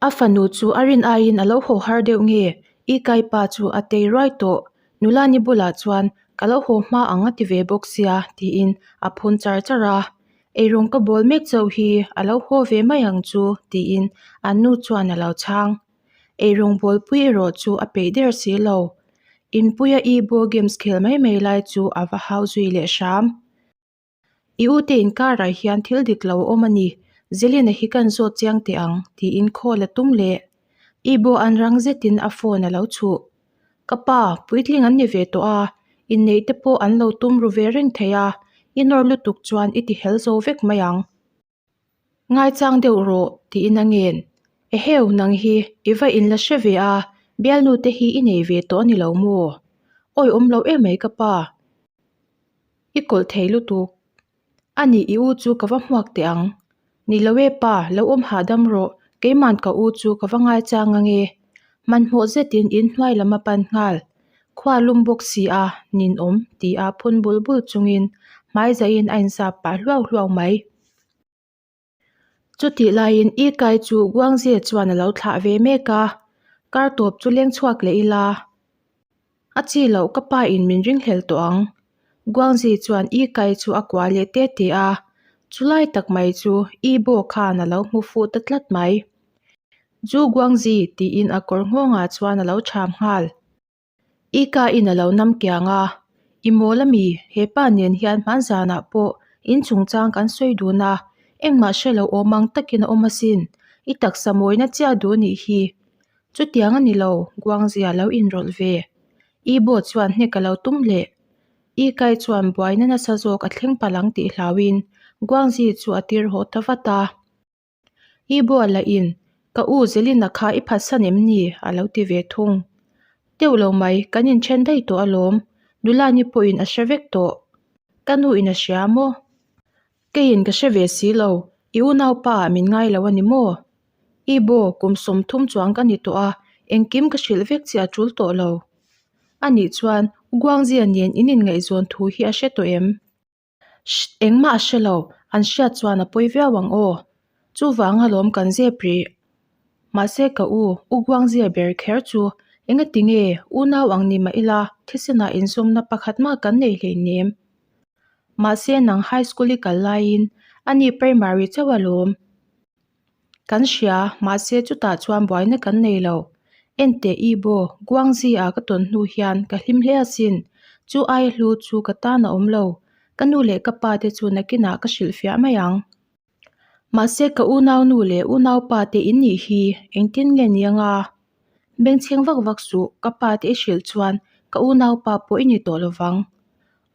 A fanu chu a rin aiin a lo haw har deuh nge? I kai pa chu a tei ruai tawh. Nula ni bulah chuan ka lo haw hma ang a ti ve bawk sia tiin a phun char char a. Eirawng ka bawl mek chauh hi a lo haw ve mai ang chu tiin an nu chuan a lo chhang. Eirawng bawlpui erawh chu a peih der si lo. Inpuia i ball games khel mai mai lai chu a va hau zui leh hram. I u te inkarah hian thil dik lo a awm a ni, Zelina hi kan zawt chiang teh ang, tiin call a tum leh. I bo an rang zetin a phone a lo chhuh. Ka pa, puitling an ni ve tawh a, inneih te pawh an lo tum ru ve reng thei a, i nawr lutuk chuan i ti hel zo vek mai ang. Ngaichang deuh rawh, tiin a ngen. Eheu, nang hi, i va inla hre ve a, bialnu te hi i nei ve tawh a ni lo maw? Awi awm lo em mai ka pa. I kawlh thei lutuk. A nih i u chu ka va hmuak teh ang. Ni lo e pa, lo awm hahdam rawh, keiman ka u chu ka va ngaichang ange. Hmanhmawh zetin inhnuai lam a pan nghal. Khua lum bawk si a, ninawm ti a phun bul bul chungin hmaizahin a inzap pah hluau hluau mai. Chutih laiin I Kai chu Guangzhe chuan a lo thlah ve mek a, kar tawp chu leng chhuak leh ila. A chi loh ka pa in min ringhlel tawh ang. Guangzhe chuan I Kai chu a kuah leh te te a, chulai tak mai chu I Bo khan a lo hmu fuh ta tlat mai. Zu Guangzhi tiin a kawr nghawngah chuan a lo cham nghal. I ka in a lo nam kiang a, I mawl ami, he pa nen hian hmanzanah pawh in chungchang kan sawi dun a, engmah hre lo awm ang takin a awm asin, i taksa mawina chiah duh anih hi. Chutiang a ni lo, Guangzia lo inrawlh ve. I boat chuan hnek a lo tum leh. I kai chuan buaina nasa zawk a thleng palh ang tih hlauhin Guangzi chu a tir haw ta vat a. I buala in, Ka u Zelina kha i phatsan em ni? a lo ti ve thung. Teuh lo mai, kan inthen daih tawh alawm. Nula ni pawhin a hre vek tawh. Ka nu in a hria maw? Keiin ka hre ve si lo, i unaupa ah min ngai lo a ni maw? I bo, kum 30 chuang ka ni tawh a, engkim ka hrilh vek chi a tul tawh lo. Anih chuan, U Guangzia nen in inngaihzawn thu hi a hre tawh em? Shh, engmah a hre lo, an hriat chuan a pawi viau ang aw. Chuvang alawm kan zep rih. Mahse ka u, U Guangzia ber kher chu engati nge unau ang ni mah ila thisenah inzawmna pakhat mah kan nei hleinem. Mahse nang high school i kal laiin ani primary chauh alawm. Kan hria, mahse chutah chuan buaina kan nei lo. Enteh i Bo, Guangxi-a ka tawn hnu hian ka hlim hle asin. Chu ai hlu chu ka tan a awm lo. Ka nu leh ka pa te chu nakinah ka hrilhfiah mai ang. Mahse ka unaunu leh unaupa te in nih hi engtin nge ni anga? Bengchheng vak vak suh, ka pa te i hrilh chuan ka unaupa pawh i ni tawh lovang.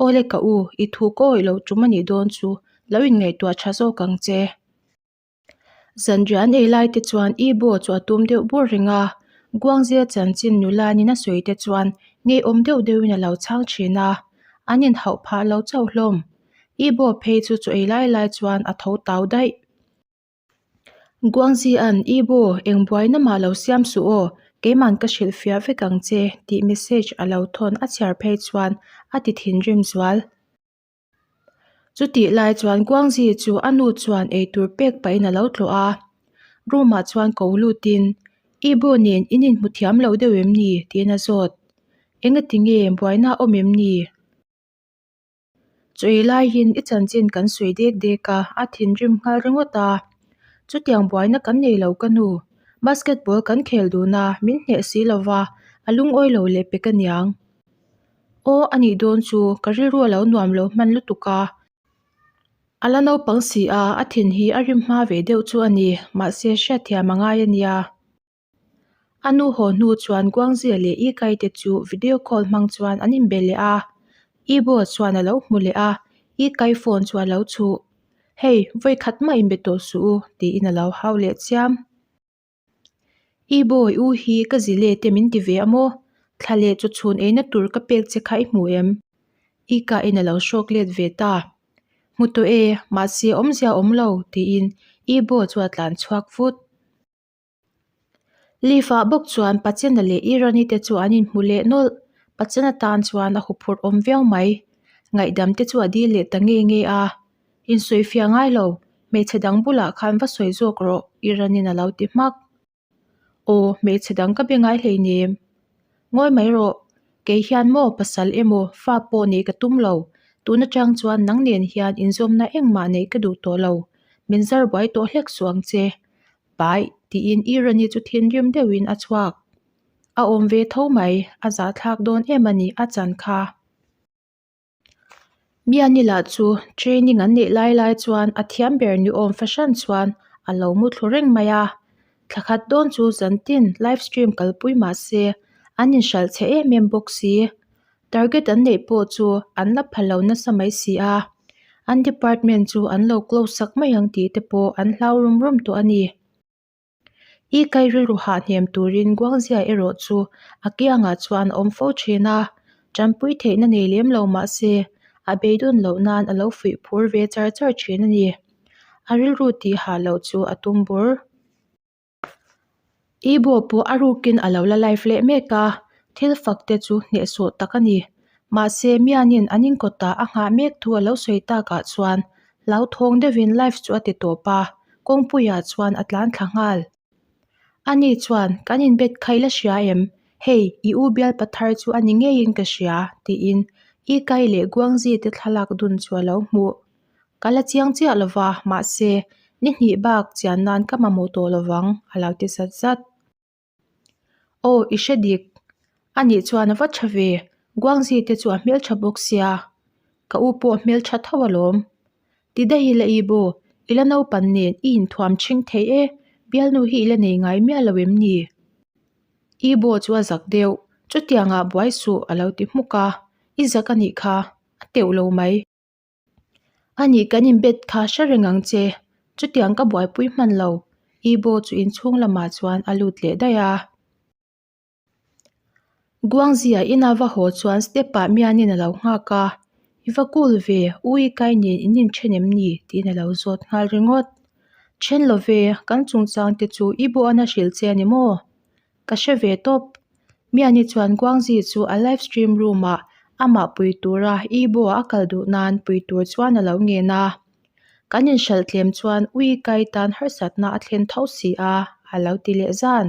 Awle ka u, i thu ka awih loh tum a nih dawn chu lo inngaihtuah tha zawk ang che. Zanriah an ei lai te chuan I Bo chu a tum deuh bur reng a, Guangzia chanchin nula nin a sawi te chuan ngeiawm deuh deuhin a lo chhang thin a, an inhauh phah lo chauh hlawm. I Bo phei chu chaw ei lai lai chuan a tho tau daih. Guangzia'n I Bo eng buaina mah lo siam suh aw, keiman ka hrilhfiah vek ang che tih message a lo thawn a chhiar phei chuan a ti thinrim zual. Chutih lai chuan Guangzi chu a nu chuan eitur pek pahin a lo tlawh a, room ah chuan ko lutin, I bu nen in inhmu thiam lo deuh em ni? tiin a zawt. Engati nge buaina a awm em ni? Chawi laiin i chanchin kan sawi dek dek a, a thinrim nghal ringawt a. Chutiang buaina kan nei lo ka nu. Basketball kan khel dun a, min hneh si lova, a lungawi lo leh pek aniang. Aw a nih dawn chu ka rilru a lo nuam lo hman lutuk a, a la naupang si a, a thin hi a rim hma ve deuh chu a ni, mahse hriatthiam a ngai a nia. A nu haw hnu chuan Guangzia leh I Kai te chu video call hmang chuan an inbe leh a, I Bo chuan a lo hmu leh a, I Kai phone chu a lo chhuh. Hei, vawi khat mah inbe tawh suh u, tiin a lo hau leh chiam. I bawi u hi ka zile te min ti ve a maw? Thla leh chaw chhun eina tur ka pek che kha i hmu em? I ka in a lo hrawk let ve ta. Hmu tawh e, mahse awmzia awm lo, tiin I baw chu a tlan chhuak vut. Leaf-ah bawk chuan Pachena leh Irani te chu an inhmu leh nawlh. Pachena tan chuan a huphurh awm viau mai. Ngaihdam te chu a dil leh ta nge nge a. Insawifiah ngai lo, hmeichhe dang bulah khan va sawi zawk rawh, Iranin a lo ti hmak. Aw, hmeichhe dang ka be ngai hleinem. Ngawi mai rawh, kei hian maw pasal emaw fa pawh neih ka tum lo, tun atang chuan nang nen hian inzawmna engmah neih ka duh tawh lo, min zar buai tawh hlek suh ang che. Pai, tiin Irani chu thinrim deuhin a chhuak. A awm ve tho mai, a zahthlak dawn em a ni a chan kha. Miani lah chu training an neih lai lai chuan a thiam ber ni awm fahran chuan a lo mu thlu reng mai a. Thla khat dawn chu zantin live stream kalpui mah se an inhralh chhe em em bawk si. Target an neih pawh chu an la pha lo nasa mai si a. An department chu an lo close sak mai ang tih te pawh an hlau rum rum tawh a ni. I kai rilru hah hnem turin Guangzia erawh chu a kiangah chuan a awm fo thin a, tanpui theihna nei lem lo mah se a beidawn loh nan a lo fuih phur ve char char thin a ni. A rilru tih hah loh chu a tum bur. I bo pawh a rukin a lo la live leh mek a, thil fak te chu hnehsawh tak a ni. Mahse Mianin an inkawtah a nghah mek thu a lo sawi takah chuan Hlauthawng deuhin live chu a ti tawp a, kawngpuiah chuan a tlan thla nghal. Ani chuan, Kan inbet kha i la hria em? Hei, i u bialpa thar chu a ni ngeiin ka hria, tiin I Kai leh Guangzi te thlalak dun chu a lo hmuh. Ka la chiang chiah lo va, mahse, ni hnih bak chian nan ka mamawh tawh lo vang, a lo ti zat zat. Aw, i hre dik. Anih chuan a va tha ve, Guangzi te chu a hmeltha bawk sia. Ka u pawh a hmeltha tho alawm. Ti daih ila i bo, i la naupan nen i inthuam chhing thei e, bialnu hi i la nei ngai miah lo em ni? I bo chu a zak deuh, chutiangah buai suh a lo ti hmuk a, i zak anih kha, a teuh lo mai. Anih kan inbet kha hre reng ang che, chutiang ka buaipui hman lo, Ibo chu inchhung lamah chuan a lut leh daih a. Guangzia ina va haw chuan step ah mianin a lo nghak a, I va cool ve, U i kai nen in inthen em ni? tiin a lo zawt nghal ringawt. Then lo ve, kan chungchang te chu Ibo an a hrilh che a ni maw? Ka hre ve tawp. Miani chuan Guangzi chu a live stream room ah amah pui tura Ibo a kal duh nan pui tur chuan a lo ngen a. Kan inhralh tlem chuan ui kai tan harsatna a thlen tho si a, a lo ti leh zan.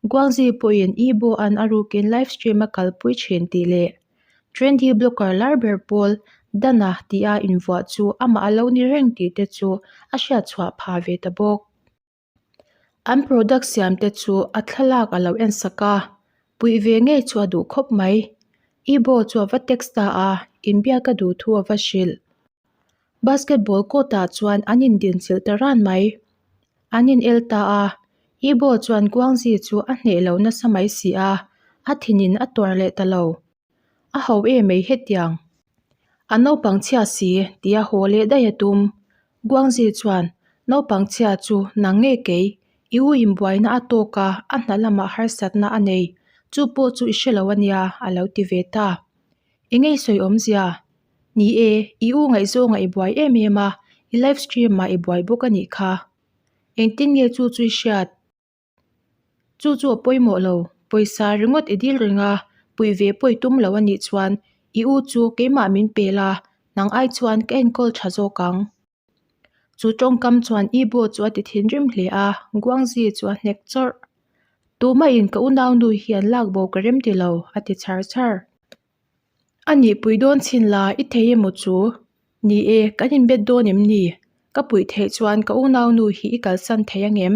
Guangzi pawhin Ibo an a rukin live stream a kalpui thin tih leh trendy blogger lar ber pawl Dana tia invuah chu amah a lo ni reng tih te chu a hriatchhuah phah ve ta bawk. An product siam te chu a thlalak a lo en sak a, puih ve ngei chu a duh khawp mai. Ibo chu a va text ta a, inbiak a duh thu a va hrilh. Basketball court ah chuan an indinchilh ta ran mai. An in el ta a, Ibo chuan Guangzi chu a hneh lo nasa mai si a, a thinin a tuar leh ta lo. A ho em mai hetiang. A naupang chhia si tia haw leh daih a tum. Guangzi chuan, Naupang chhia chu nang nge kei? I u inbuaina a tawk a, a hna lamah harsatna a nei. Chu pawh chu i hre lo a nia, a lo ti ve ta. Eng nge i sawi awmzia? Ni e, i u ngaihzawnga i buai em em a, i live stream ah i buai bawk a nih kha. Engtin nge chu chu i hriat? Chu chu a pawimawh lo, pawisa ringawt i dil reng a, puih ve pawh i tum lo a nih chuan i u chu keimah min pe la, nang ai chuan ka enkawl tha zawk ang. Chu tawngkam chuan i bo chu a ti thinrim hle a, Guangzi chu a hnek chawrh. Tumahin ka unaunu hian lak bo ka rem ti lo, a ti chhar chhar. A nih pui dawn chhin la, i thei emaw chu? Ni e, kan inbet dawn em ni? Ka puih theih chuan ka unaunu hi i kalsan thei angem?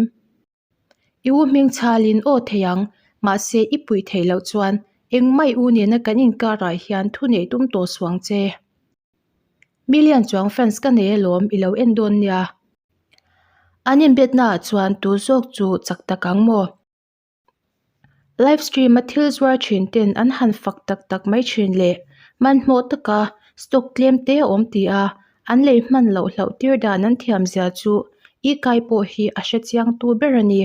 I u hming chhalin aw thei ang, mahse i puih theih loh chuan engmah i u nena kan inkarah hian thu neih tum tawh suang che. Million chuang fans ka nei alawm i lo en dawn nia. An inbetnaah chuan tu zawk chu chak tak ang maw? Live stream a thil zuar thin ten an han fak tak tak mai thin leh hmanhmawh taka stock tlem te a awm tih a, an lei hman loh hlauh tir dan an thiam zia chu i kai pawh hi a hre chiang tu ber a ni.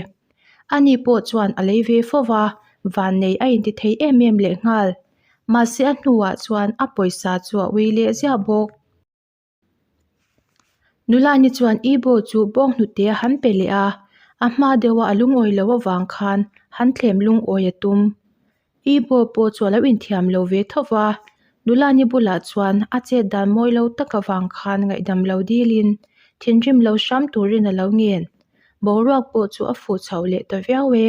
Ani pawh chuan a lei ve fo va, vannei a inti thei em em leh nghal. Mahse a hnuah chuan a pawisa chu a ui leh ziah bawk. Nulani chuan Ibo chu bawng hnute a han pe leh a, a hma deuha a lungawi loh avang khan han thlem lungawi a tum. Ibo pawh chu a lo inthiam lo ve tho va, Nulani bulah chuan a chet dan mawi lo tak avang khan ngaihdam lo dilin thinrim lo hram turin a lo ngen. Boruak pawh chu a fuh chhoh leh ta viau e.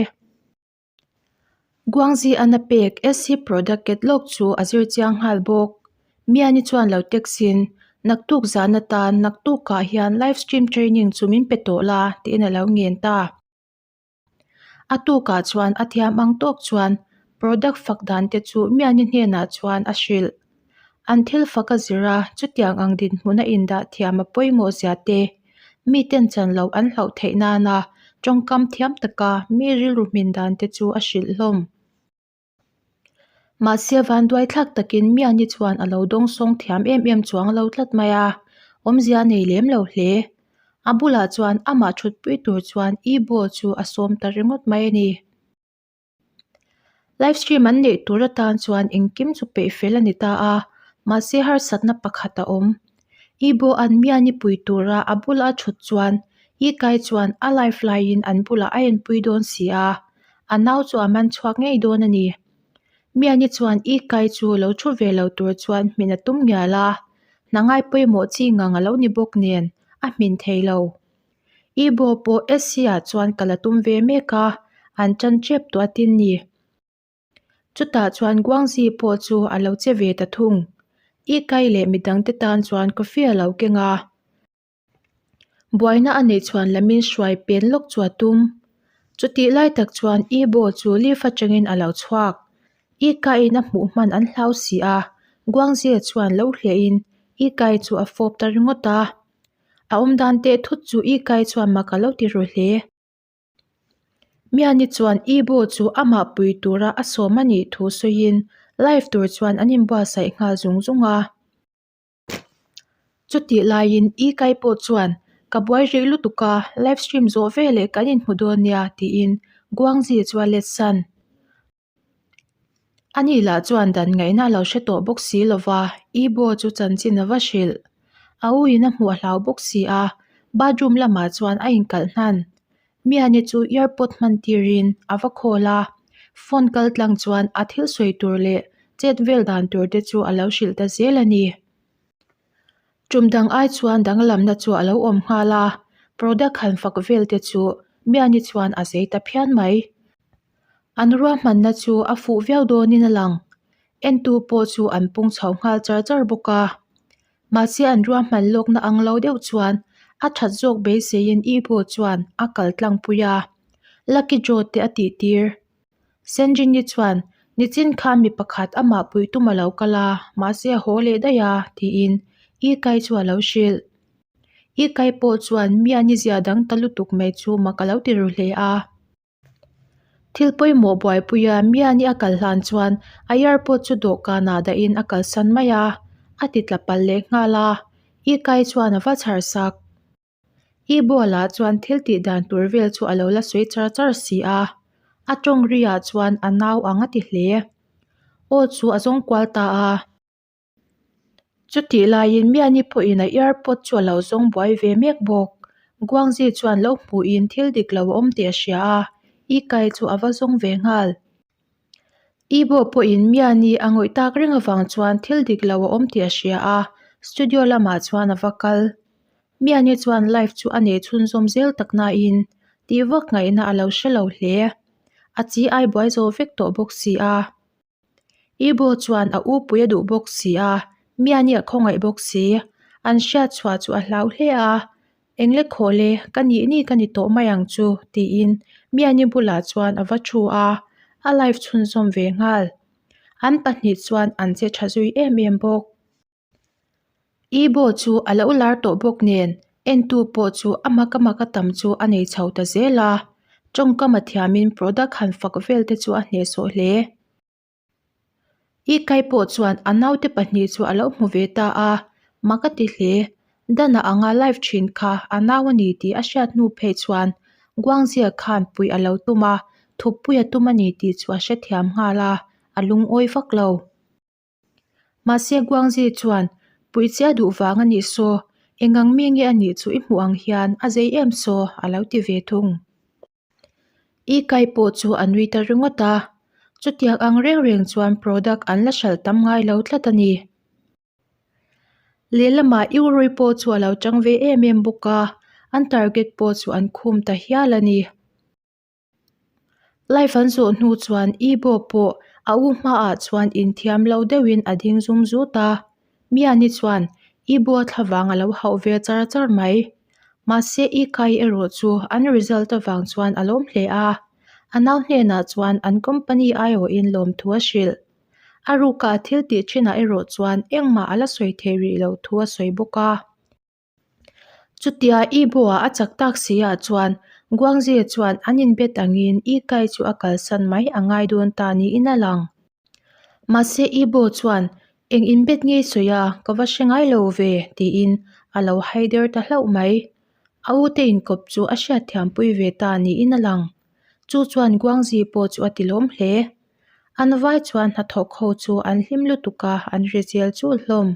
Guangxi an a pek SC product catalog chu a zir chiang nghal bawk. Miani chuan lo text in, Naktuk zan atan naktukah hian live stream training chu min pe tawh la, tiin a lo ngen ta. A tukah chuan a thiam ang tawk chuan product fak dan te chu Miani hnenah chuan a hrilh. An thil fak a zir a, chutiang ang dinhmun a indah thiam a pawimawh zia te, miten chan loh an hlauh theih nana tawngkam thiam taka mi rilru hmin dan te chu a hrilh hlawm. Mahse vanduai thlak takin Miani chuan a lo dawngsawng thiam em em chuang lo tlat mai a, awmzia a nei lem lo hle. A bulah chuan amah thutpui tur chuan Ibo chu a sawm ta ringawt mai a ni. Live stream an neih tur atan chuan engkim chu peih fel a ni ta a, mahse harsatna pakhat a awm. Ibo an Miani pui tura a bula a thut chuan Ikai chuan a live laiin an bulah a enpui dawn si a. A nau chu a man chhuak ngei dawn a ni. Miani chuan i kai chu lo thu ve lo tur chuan hmin a tum ngial a, hna ngai pawimawh chi ngang a lo ni bawk nen a hmin thei lo. I bo pawh SC ah chuan kal a tum ve mek a, an tan tep tawh a tin ni. Chutah chuan Guangxi pawh chu a lo che ve ta thung. I kai leh midangte tan chuan coffee a lo keng a. Buaina a neih chhuan lamin hruai pen lawk chu a tum. Chutih lai tak chuan Ibo chu lift atangin a lo chhuak. Ika-in a hmuh hman an hlau si a, Guangzia chuan lo hliahin Ikai chu a fawp ta ringawt a. A awmdan teh thut chu Ikai chuan mak a lo ti ru hle. Miani chuan Ibo chu amah pui tura a sawm a nih thu sawiin live tur chuan an inbuatsaih nghal zung zung a. Chutih laiin i kai pawh chuan ka buai rih lutuk a, live stream zawh veleh kan inhmu dawn nia tiin Guangzi chu a let san. Ani lah chuan dan ngaihna a lo hre tawh bawk si lova, i bo chu chanchin a va hrilh. A u in a hmuh a hlau bawk si a, bathroom lamah chuan a inkalh hnan. Miani chu earpod hman tirin a va call a, phone kal tlang chuan a thil sawi tur leh chet vel dan tur te chu a lo hrilh ta zel a ni. Tum dang ai chuan danglamna chu a lo awm nghal a, product han fak vel te chu Miani chuan a zei ta phian mai. An ruahmanna chu a fuh viau dawnin a lang, entu pawh chu an pung chho nghal char char bawk a. Mahse an ruahman lawkna ang lo deuh chuan a that zawk beiseiin Ibo chuan a kal tlangpui a, Lucky Draw te a tih tir. Senjini chuan, Nichin khan mi pakhat amah pui tum a lo kal a, mahse a haw leh daih a, tiin Ikai chu a lo hrilh. Ikai pawh chuan Miani zia dang ta lutuk mai chu mak a lo ti ru hle a. Thil pawimawh buaipuia Miani a kal hlan chuan a airport chu dawhkanah dahin a kalsan mai a, a ti tla palh leh nghal a, Ikai chuan a va chhar sak. I bualah chuan thil tih dan tur vel chu a lo la sawi char char si a, a tawng riah chuan a nau ang a ti hle. Aw chu a zawng kual ta a. Chutih laiin Miani pawhin a earpod chu a lo zawng buai ve mek bawk. Guangzi chuan lo hmuhin thil dik lo a awm tih a hria a, Ikai chu a va zawng ve nghal. Ibo pawhin Miani a ngawih tak reng avang chuan thil dik lo a awm tih a hria a, studio lamah chuan a va kal. Miani chuan live chu a nei chhunzawm zel tak nain tih vak ngaihna a lo hre lo hle. A chi ai buai zo vek tawh bawk si a. Ibo chuan a u pui a duh bawk si a, Miani a khawngaih bawk si. An hriat chhuah chu a hlau hle a, Engle khawh le, ka nih ni ka ni tawh mai ang chu, tiin Miani bulah chuan a va thu a, a live chhunzawm ve nghal. An pahnih chuan an che tha zui em em bawk. Ibo chu a lo lar tawh bawk nen entu pawh chu a mak a mak a tam chu a nei chho ta zel a, tawngkam a thiamin product han fak vel te chu a hnehsawh hle. Ikai pawh chuan a naute pahnih chu a lo hmu ve ta a, mak a ti hle. Dana anga live thin kha a nau a ni tih a hriat hnu phei chuan Guangzia khan puih a lo tum a, thuppui a tum a ni tih chu a hrethiam nghal a, a lungawi vak lo. Mahse Guangzi chuan, Puih che a duh vang a nih saw, engang mi nge a nih chu i hmuh ang hian a zei em saw a lo ti ve thung. I kai pawh chu a nui ta ringawt a, chutiang ang reng reng chuan product an la hralh tam ngai lo tlat a ni. Lehlamah Euroi pawh chu a lo chang ve em em bawk a, An target pawh chu an khum ta hial a ni. Live an zawh hnu chuan Ibo pawh a u hmaah chuan inthiam lo deuhin a ding zum zut a. Miani chuan Ibo a thlavang a lo hauh ve char char mai. Mahse Ikai erawh chu an result avang chuan a lawm hle a. A nau hnenah chuan an company aiawhin lawmthu a hrilh. A ruka a thil tih thinah erawh chuan engmah a la sawi thei rih loh thu a sawi bawk a. Chutia Ibo-a a chak tak si ah chuan Guangzhe chuan an inbet angin Ikai chu a kalsan mai a ngai dawn ta niin a lang. Mahse Ibo chuan eng inbet ngei sawi a ka va hre ngai lo ve tiin a lo haider ta hlauh mai. A ute inkawp chu a hriatthiampui ve ta niin a lang. Chu chuan Guangzhi pawh chu a tilawm hle. An vai chuan hnathawk ho chu an hlim lutuk a, an ri zel chul hlawm.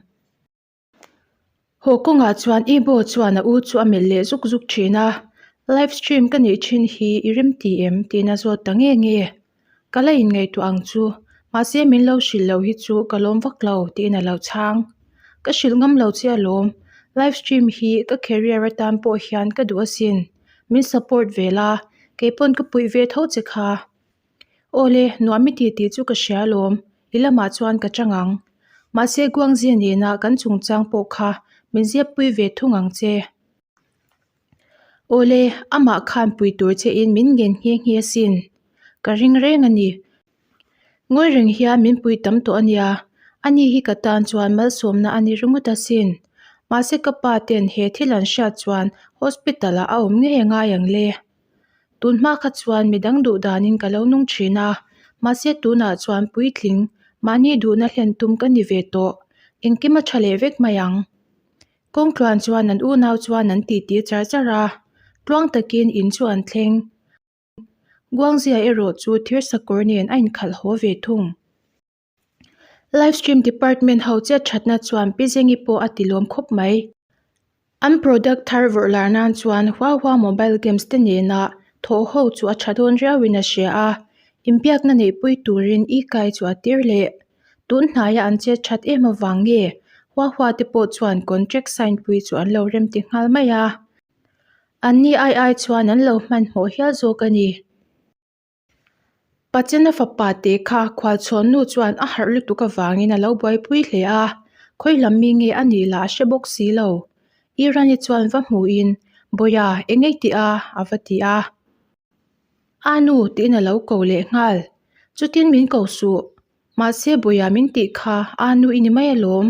Haw kawngah chuan Ibo chuan a u chu a melh leh zuk zuk thin a, Live stream ka neih thin hi i rem ti em? tiin a zawt ta nge nge. Ka la inngaihtuah ang chu, mahse min lo hrilh loh hi chu ka lawm vak lo tiin a lo chhang. Ka hrilh ngam lo che alawm, live stream hi ka career atan pawh hian ka duh asin, min support ve la, keipawn ka puih ve tho che kha. Awle, nuam i ti tih chu ka hria alawm, i lamah chuan ka chang ang. Mahse Guangzia nena kan chungchang pawh kha min ziappui ve thung ang che. Awle, amah khan pui tur che in min ngen nghe nghe asin. Ka ring reng a ni. Ngawi reng hian min pui tam tawh a nia, ani hi ka tan chuan malsawmna a ni ringawt asin. Mahse ka pa ten he thil an hriat chuan hospital ah a awm ngei a ngai ang le. Tun hma kha chuan midang duh danin ka lo nung thin a, mahse tunah chuan puitling, mahni duhna hlen tum ka ni ve tawh. Engkim a tha leh vek mai ang. Kawngtluan chuan an unau chuan an titi char char a, tluang takin in chu an thleng. Guangzia erawh chu thir sakawr nen a inkhalh haw ve thung. Live stream department ho chet thatna chuan Pi Zengi pawh a ti lawm khawp mai. An product thar vawrh lar nan chuan Huahua mobile games te nena thawh ho chu a tha dawn riauin a hria a, inbiakna neihpui turin e-kai chu a tir leh. Tun hnaia an chet that em avang nge Huahua te pawh chuan contract sign pui chu an lo rem ti nghal mai a. Anni ai ai chuan an lo hmanhmawh hial zawk a ni. Pachena fapa te kha khualchhawn nu chuan a harh lutuk avangin a lo buaipui hle a, khawi lam mi nge a nih lah a hre bawk si lo. Irani chuan va hmuhin, Bawia, eng ei tih a? a va ti a. A nu tiin a lo ko leh nghal. Chutin min ko suh. Mahse Bawia min tih kha a nu i ni mai alawm.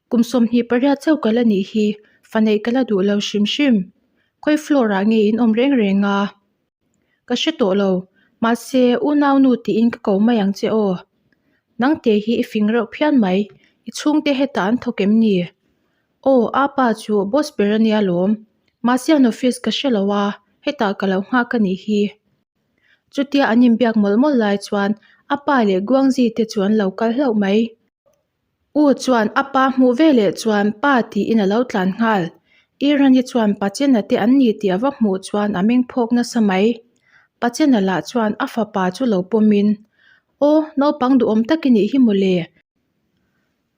Kum 28 chauh ka la nih hi, fa neih ka la duh lo hrim hrim. Khawi floor ah nge in awm reng reng a? Ka hre tawh lo, mahse unau nu tiin ka ko mai ang che aw. Nangte hi i fing reuh phian mai, i chhungte hetah an thawk em ni? Aw, apa chu boss ber a nia lawm, mahse an office ka hre lo a, hetah ka lo nghak a nih hi. Chutia an inbiak mawlh mawlh lai chuan apa leh Guangzi te chu an lo kal hlauh mai. U chuan a pa hmuh veleh chuan pa tiin a lo tlan nghal. Irani chuan Pachena te an ni tih a va hmuh chuan a meng phawk nasa mai. Pachena lah chuan a fapa chu lo pawmin, Aw, naupang duhawm tak i nih hi mawle.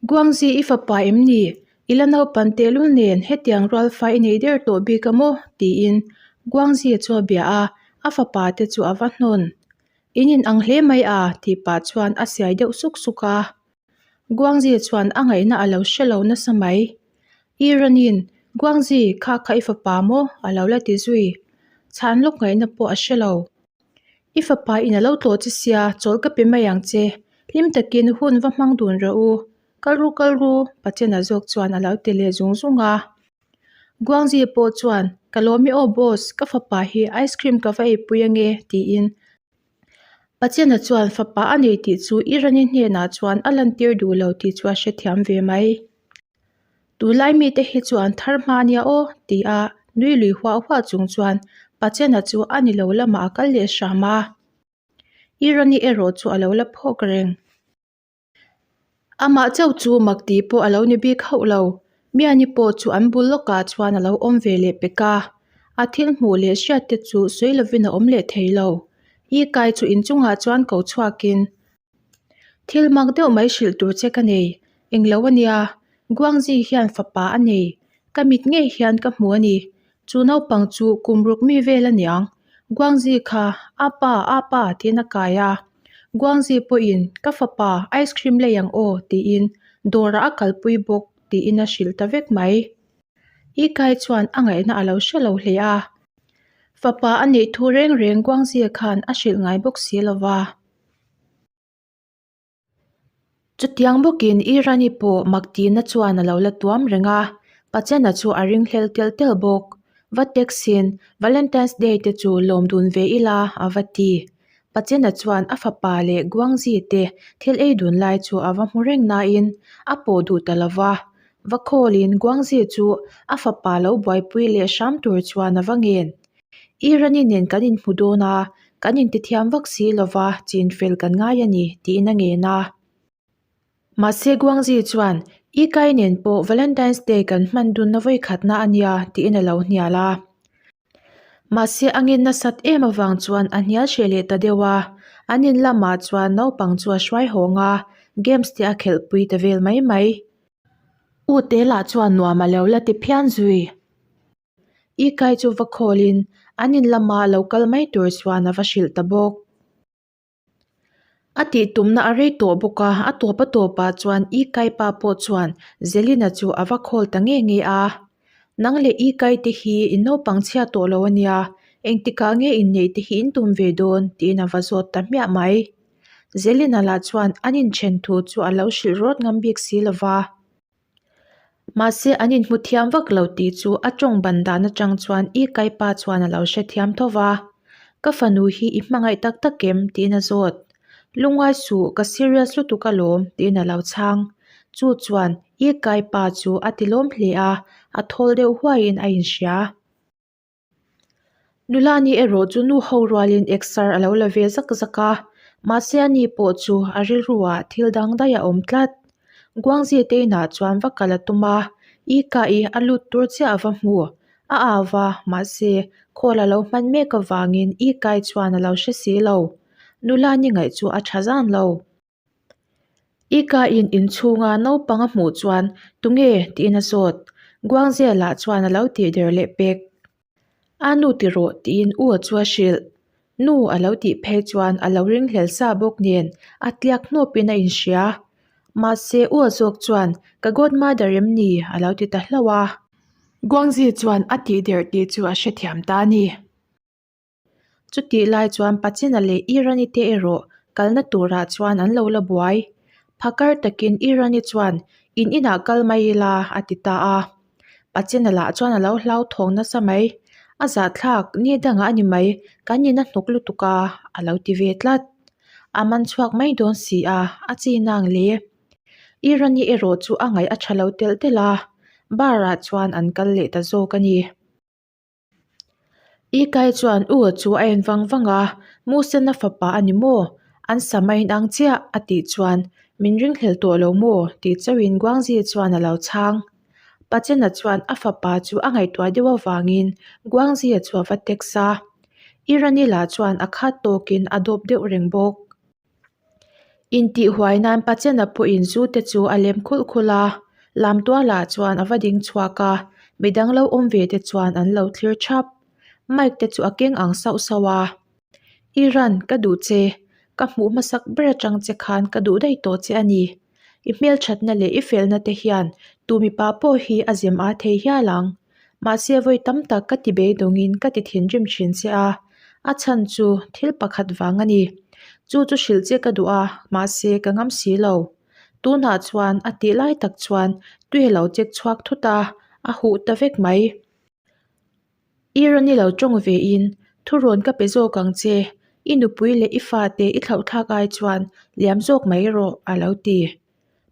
Guangzi i fapa em ni? I la naupan tehlul nen hetiang rual fa i nei der tawh bik a maw? tiin Guangzi chu a bia a, a fapa te chu a va hnawn. In in ang hle mai a, tih pah chuan a siai deuh suk suk a. Guangzi chuan a ngaihna a lo hre lo nasa mai. Iranin, Guangzi, kha kha i fapa maw? a lo la ti zui. Chhan lawk ngaihna pawh a hre lo. I fapa in a lo tlawh che sia, chawlh ka pe mai ang che. Hlim takin hun va hmang dun rawh u. Kal ru kal ru, Pachena zawk chuan a lo ti leh zung zung a. Guangzi pawh chuan, Ka lawm i aw boss, ka fapa hi ice cream ka va eipui ange, tiin Pachena chuan fapa a nei tih chu Irani hnenah chuan a lantir duh lo tih chu a hrethiam ve mai. Tunlai mite hi chu an thar hma ania aw, ti a nui lui huah huah chung chuan Pachena chu a ni lo lamah a kal leh hram a. Irani erawh chu a lo la phawk reng. Amah chauh chu mak tih pawh a lo ni bik hauh lo. Miani pawh chu an bul lawkah chuan a lo awm ve leh pek a. A thil hmuh leh hriat te chu sawi lovin a awm leh thei lo. I kai chu inchungah chuan ko chhuakin, Thil mak deuh mai hrilh tur che ka nei. Englo a nia, Guangzi hian fapa a nei. Ka mit ngei hian ka hmu a ni. Chu naupang chu kum ruk mi vel a niang. Guangzi kha, Apa, apa, tiin a kai a. Guangzi pawhin, Ka fapa, ice cream lei ang aw, tiin dawrah a kalpui bawk, tiin a hrilh ta vek mai. I kai chuan a ngaihna a lo hre lo hle a. Fapa a neih thu reng reng Guangzi khan a hrilh ngai bawk si lo va. Chutiang bawkin Irani pawh mak tihna chuan a lo la tuam reng a, Pachena chu a ringhlel tel tel bawk. Va taxi-in Valentine's Day te chu lawm dun ve ila a va ti. Pachena chuan a fapa leh Guangzi te thil ei dun lai chu a va hmu reng nain a pawh duh ta lo va. Va khawlin Guangzi chu a fapa lo buaipui leh hram tur chuan a va ngen. Irani nen kan inhmu dawn a, kan intithiam vak si lova chin fel kan ngai a ni, tiin a ngen a. Mahse Guangzi chuan, I kai nen pawh Valentine's Day kan hman dunna vawikhatna a nia, tiin a lo hnial a. Mahse a ngen nasat em avang chuan a hnial hreh leh ta deuh a, an in lamah chuan naupang chu a hruai hawng a, games te a khelhpui ta vel mai mai. U te lah chuan nuam a lo la ti phian zui. I kai chu va khawlin an in lama lo kal mai tur chuan a va hrilh ta bawk. A tih tumna a rei tawh bawk a, a tawp a tawpah chuan I kai pa pawh chuan Zelina chu a va khawl ta nge nge a. Nang leh I kai te hi in naupang chhia tawh lo a nia, engtikah nge inneih te hi in tum ve dawn tiin a va zawt ta hmiah mai. Zelina lah chuan an inthen thu chu a lo hrilh rawt ngam bik si lo va. Mahse an inhmu thiam vak lo tih chu a tawng ban dan atang chuan i kaipa chuan a lo hre thiam tho va. Ka fanu hi i hmangaih tak tak em? tiin a zawt. Lungngai suh, ka serious lutuk alawm tiin a lo chhang. Chu chuan i kaipa chu a ti lawm hle a, a thawl deuh huaiin a inhria. Nula ni erawh chu nu ho rualin exer a lo la ve zak zak a, mahse ani pawh chu a rilruah thil dang daih a awm tlat. Guangzi te inah chuan va kal a tum a, i kah i a lut tur chiah a va hmu. A au va, mahse khawl a lo hman mek avangin i kai chuan a lo hre si lo. Nula ni ngaih chu a tha zan lo. I ka in inchhunga naupang a hmuh chuan tunge tiin a zawt. Guangzela chuan a lo tih der leh pek. A nu ti rawh tiin u chu a hrilh. Nu a lo tih phei chuan a lo ringhlel sa bawk nen a tliak hnawpin a inhria. Mahse u a zawk chuan ka godmother em ni a lo ti ta hlauh a. Guangzi chuan a tih der tih chu a hrethiam ta a ni. Chutih lai chuan Pachina leh Irani te erawh kalna turah chuan an lo la buai. Phakar takin Irani chuan, In inah kal mai ila, a ti ta a. Pachina lah chuan a lo hlauthawng nasa mai. A zahthlak, ni dangah a ni mai, kan in a hnawk lutuk a, a lo ti ve tlat. A man chhuak mai dawn si a, a chi nang le. Irani erawh chu a ngaih a tha lo telh telh a, bar ah chuan an kal leh ta zawk a ni. I kai chuan u chu a en vang vang a, Musena fapa a ni maw? An sam a inang chiah a tih chuan min ringhlel tawh lo maw? tih chauhin Guangzi chuan a lo chhang. Pachena chuan a fapa chu a ngaihtuah deuh avangin Guangzi-a chu a va text a. Irani lah chuan a khat tawkin a dawp deuh reng bawk. Intihhuai nan Pachena pawhin zu te chu a lem khulh khulh a, Lamtualah chuan a va ding chhuak a, midang lo awm ve te chuan an lo thlir thap. Mike te chu a keng ang sauh sauh a, Iran, ka duh che. Ka hmuh hmasak ber atang che khan ka duh daih tawh che a ni. I hmelthatna leh i felna te hian tu mipa pawh hi a zem a thei hial ang. Mahse vawi tam tak ka ti beidawngin ka ti thinrim thin che a, a chhan chu thil pakhat vang a ni. Chu chu hrilh che ka duh a, mahse ka ngam si lo. Tunah chuan a tih lai tak chuan tui a lo chek chhuak thut a, a huh ta vek mai. I rawn i lo tawng ve in, thurawn ka pe zawk ang che, i nupui leh i fate i thlauhthlak ai chuan liam zawk mai rawh a lo ti.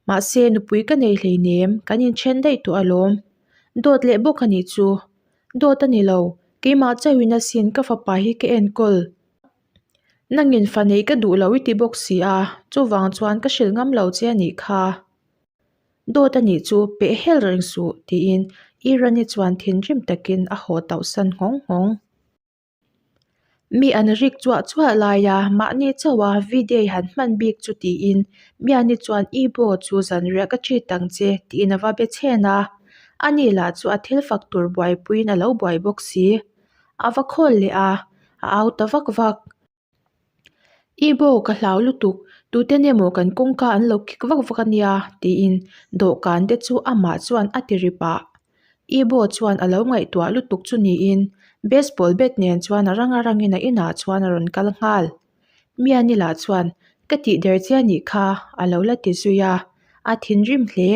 Mahse nupui ka nei hleinem, kan inthen daih tawh alawm. Dawt leh bawk a nih chu. Dawt a ni lo, keimah chauhin asin ka fapa hi ka enkawl. Nangin fa neih ka duh lo i ti bawk si a, chuvang chuan ka hrilh ngam lo che a nih kha. Dawt a nih chu peh hel reng suh tiin Irani chuan thinrim takin a haw tauhsan nghawng nghawng. Mi an rik chuah chuah laia mahni chauha V-day han hman bik chu tiin Miani chuan I bo chu zanriah ka treat ang che tiin a va be chhen a. Ani lah chu a thil fak tur buaipuiin a lo buai bawk si. A va khawl leh a, a au ta vak vak. I bo ka hlau lutuk, tuten emaw kan kawngka an lo kik vak vak ania tiin dawhkan te chu amah chuan a ti ri pah. I bo chuan a lo ngaihtuah lutuk chu niin baseball bat nen chuan a rang a rangin a inah chuan a rawn kal nghal. Miani lah chuan ka tih der che anih kha a lo la ti zui a, a thinrim hle.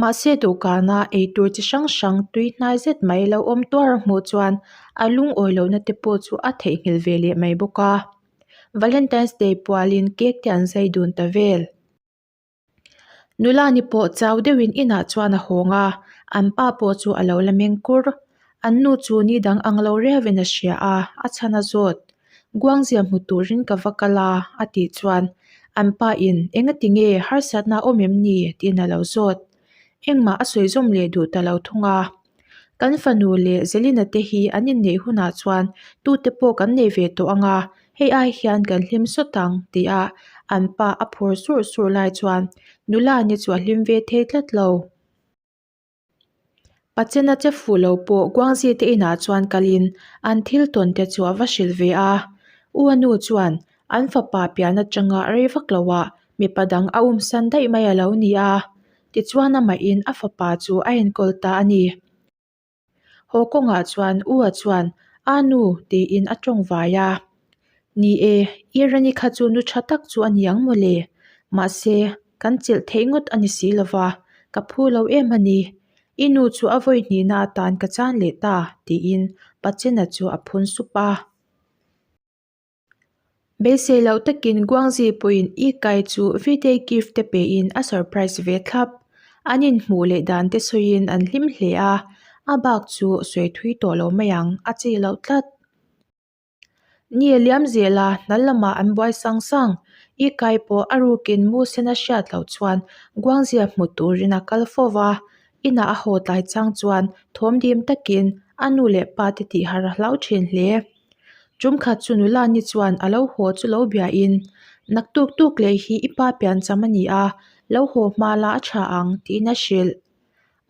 Mahse dawhkana eitur chi hrang hrang tui hnai zet mai lo awm tuar a hmuh chuan a lungawi lohna te pawh chu a theihnghilh ve leh mai bawk a. Valentine's Day pualin cake te an zai dun ta vel. Nula ni pawh chau deuhin inah chuan a hawng a, an pa pawh chu a lo la meng kur. An nu chu ni dang ang lo riauin a hria a, a chhan a zawt. Guangzia hmu turin ka va kal a, a tih chuan an pa in engati nge harsatna a awm em ni tiin a lo zawt. Engmah a sawi zawm leh duh ta lo thung a. Kan fanu leh Zelina te hi an inneih hunah chuan tute pawh kan nei ve tawh ang a, hei ai hian kan hlim sawt ang tia an pa a phur surh surh lai chuan nula ni chu a hlim ve thei tlat lo. Pachena che fuh lo pawh Guangzi te inah chuan kalin an thil tawn te chu a va hrilh ve a. U a nu chuan an fapa pian atanga rei vak loah mipa dang a umsan daih mai a lo ni a, tichuan amahin a fapa chu a enkawl ta a ni. Haw kawngah chuan U a chuan A nu tiin a tawng vai a. Ni e, Irani kha chu nu tha tak chu a ni ang mawle. Mahse, kan chelh theih ngawt a ni si lova, ka phu lo em a ni. I nu chu a vawi hnihna atan ka chan leh ta tiin Pachena chu a phun sup a. Beisei loh takin Guangzi pawhin I Kai chu V-Day gift te pein a surprise ve thlap. An inhmuh leh dan te sawiin an hlim hle a, a bak chu sawi thui tawh lo mai ang, a chi loh tlat. Ni a liam zel a, hna lamah an buai sang sang. I Kai pawh a rukin mu sen a hriat loh chuan Guangzia hmu turin a kal fo va, inah a haw tlai chang chuan thawm dim takin a nu leh pa te tih har a hlau thin hle. Tum khat chu nula ni chuan a lo haw chu lo biain, Naktuk tuk leh hi i pa piancham a ni a, lo haw hma la a tha ang, tiin a hrilh.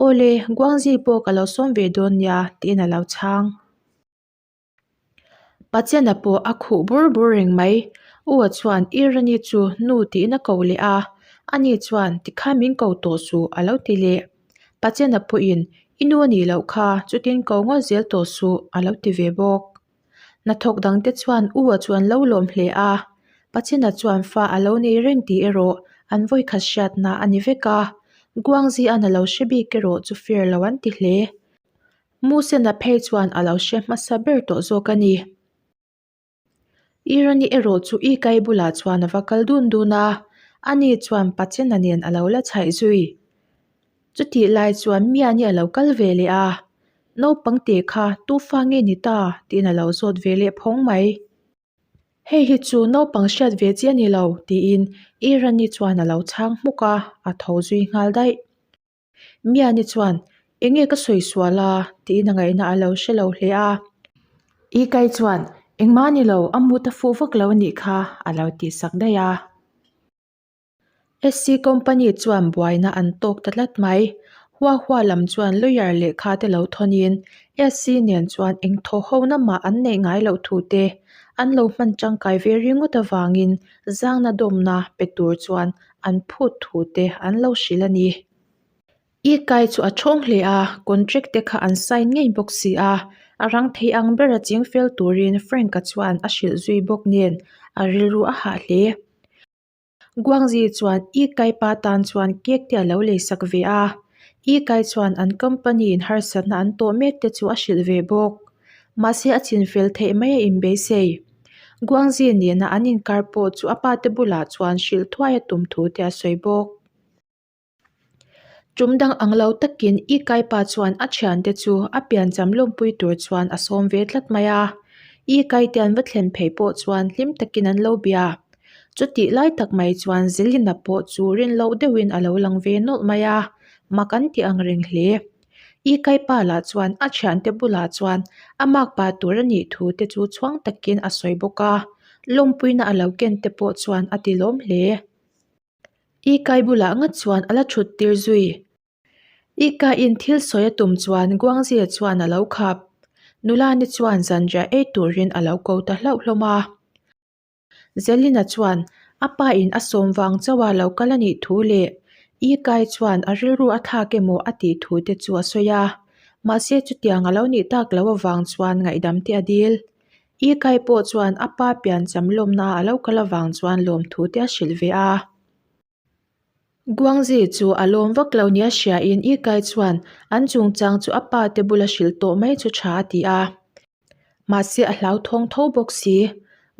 Awle, Guangzi pawh ka lo sawm ve dawn nia, tiin a lo chhang. Pachena pawh a khuh bur bur reng mai. U-a chuan Irani chu nu tiin a ko leh a, ani chuan tikhan min ko tawh suh a lo ti leh. Pachena pawhin i nu a nih loh kha chutin ko ngawt zel tawh suh a lo ti ve bawk. Hnathawk dangte chuan U-a chu an lo lawm hle a, Pachena chuan fa a lo nei reng tih erawh an vawikhat hriatna a ni vek a, Guangzi-an a lo hre bik erawh chu fair lo an ti hle. Musena phei chuan a lo hre hmasa ber tawh zawk a ni. Irani erawh chu i kai bulah chuan a va kal dun dun a, ani chuan Pachena nen a lo la chhaih zui. Chutih lai chuan Miani a lo kal ve leh a, naupang te kha tu fa nge ni ta tiin a lo zawt ve leh phawng mai. Hei hi chu naupang hriat ve chi a ni lo tiin Irani chuan a lo chhang hmuk a, a tho zui nghal daih. Miani chuan, Enge ka sawi sual a? tiin a ngaihna a lo hre lo hle a. I kai chuan, Engmah ni lo, a mut a fuh vak lo a nih kha, a lo tih sak daih a. SC Company chuan buaina an tawk ta tlat mai. Hua hua lam chuan lawyer lehkha te lo thawnin SC nen chuan eng thaw ho na mah an neih ngai loh thu te an lo hman tangkai ve ringawt avangin zangna dawmna pe tur chuan an phut thu te an lo hrilh a ni. I kai chu a thawng hle a, contract te kha an sign ngei bawk si a, a rang thei ang ber a ching fel turin Frank-a chuan a hrilh zui bawk nen a rilru a hah hle. Guangzi chuan I kai pa tan chuan cake te a lo lei sak ve a, I kai chuan an company in harsatna an tawh mek te chu a hrilh ve bawk. Mahse a chin fel theih mai a inbeisei. Guangzi nena an inkar pawh chu a pate bulah chuan hrilh thuai a tum thu te a sawi bawk. Tum dang ang lo takin I Kai pa chuan a thiante chu a piancham lawmpui tur chuan a sawm ve tlat mai a. I Kai te an va thlen phei pawh chuan hlim takin an lo bia. Chutih lai tak mai chuan Zelina pawh chu rin loh deuhin a lo lang ve nawlh mai a, mak an ti ang reng hle. I Kai pa lah chuan a thiante bulah chuan a makpa tur a nih thu te chu chhuang takin a sawi bawk a, lawmpuina a lo ken te pawh chuan a ti lawm hle. I Kai bulah ngat chuan a la thut tir zui. Ika in thil sawi a tum chuan Guangzia chuan a lo khap. Nula ni chuan zanriah ei turin a lo ko ta hlauh hlawm a. Zelina chuan a pa in a sawm vang chauh a lo kal a nih thu leh Ikai chuan a rilru a thlak emaw a tih thu te chu a sawi a. Mahse chutiang a lo nih tak loh avang chuan ngaihdam te a dil. Ikai pawh chuan a pa piancham lawmna a lo kal avang chuan lawmthu te a hrilh ve a. Guangzi chu a lawm vak lo nia hriain Ikai chuan an chungchang chu a pa te bula hrilh tawh mai chu tha a ti a. Mahse a hlauthawng tho bawk si.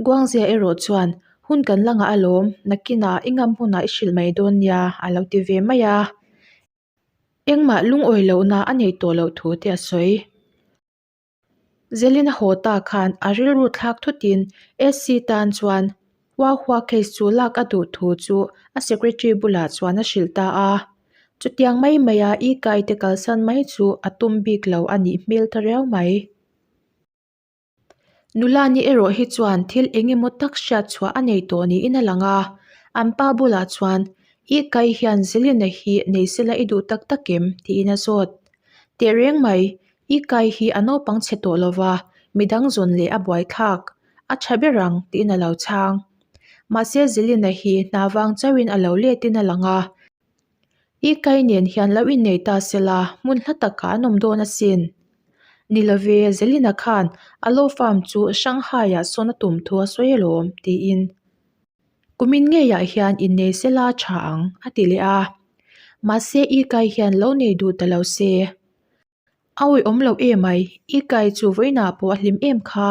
Guangzia erawh chuan hun kan la ngah alawm, nakinah i ngam hunah i hrilh mai dawn nia a lo ti ve mai a. Engmah lungawi lohna a nei tawh loh thu te a sawi. Zelina haw ta khan a rilru thlak thutin SC tan chuan Hua Hua case chu lak a duh thu chu a secretary bulah chuan a hrilh ta a. Chutiang mai maia i kaite kalsan mai chu a tum bik lo a nih hmel ta riau mai. Nula ni erawh hi chuan thil eng emaw tak hriat chhuah a nei tawh niin a lang a, an pa bulah chuan i kai hian Zelina hi nei sela i duh tak tak em? tiin a zawt. Tehreng mai, I kai hi a naupang chhe tawh lova, midang zawn leh a buaithlak. A tha ber ang, tiin a lo chhang. Mahse Zelina hi hna vang chauhin a lo letin a lang a. I kai nen hian lo innei ta sela, hmun hla takah an awm dawn asin. Ni love, Zelina khan a law farm chu Shanghai-ah sawn a tum thu a sawi alawm, tiin. Kumin ngeiah hian innei sela tha ang, a ti leh a. Mahse I kai hian lo nei duh ta lo se. A awihawm loh em ai, i kai chu vawiinah pawh a hlim em kha.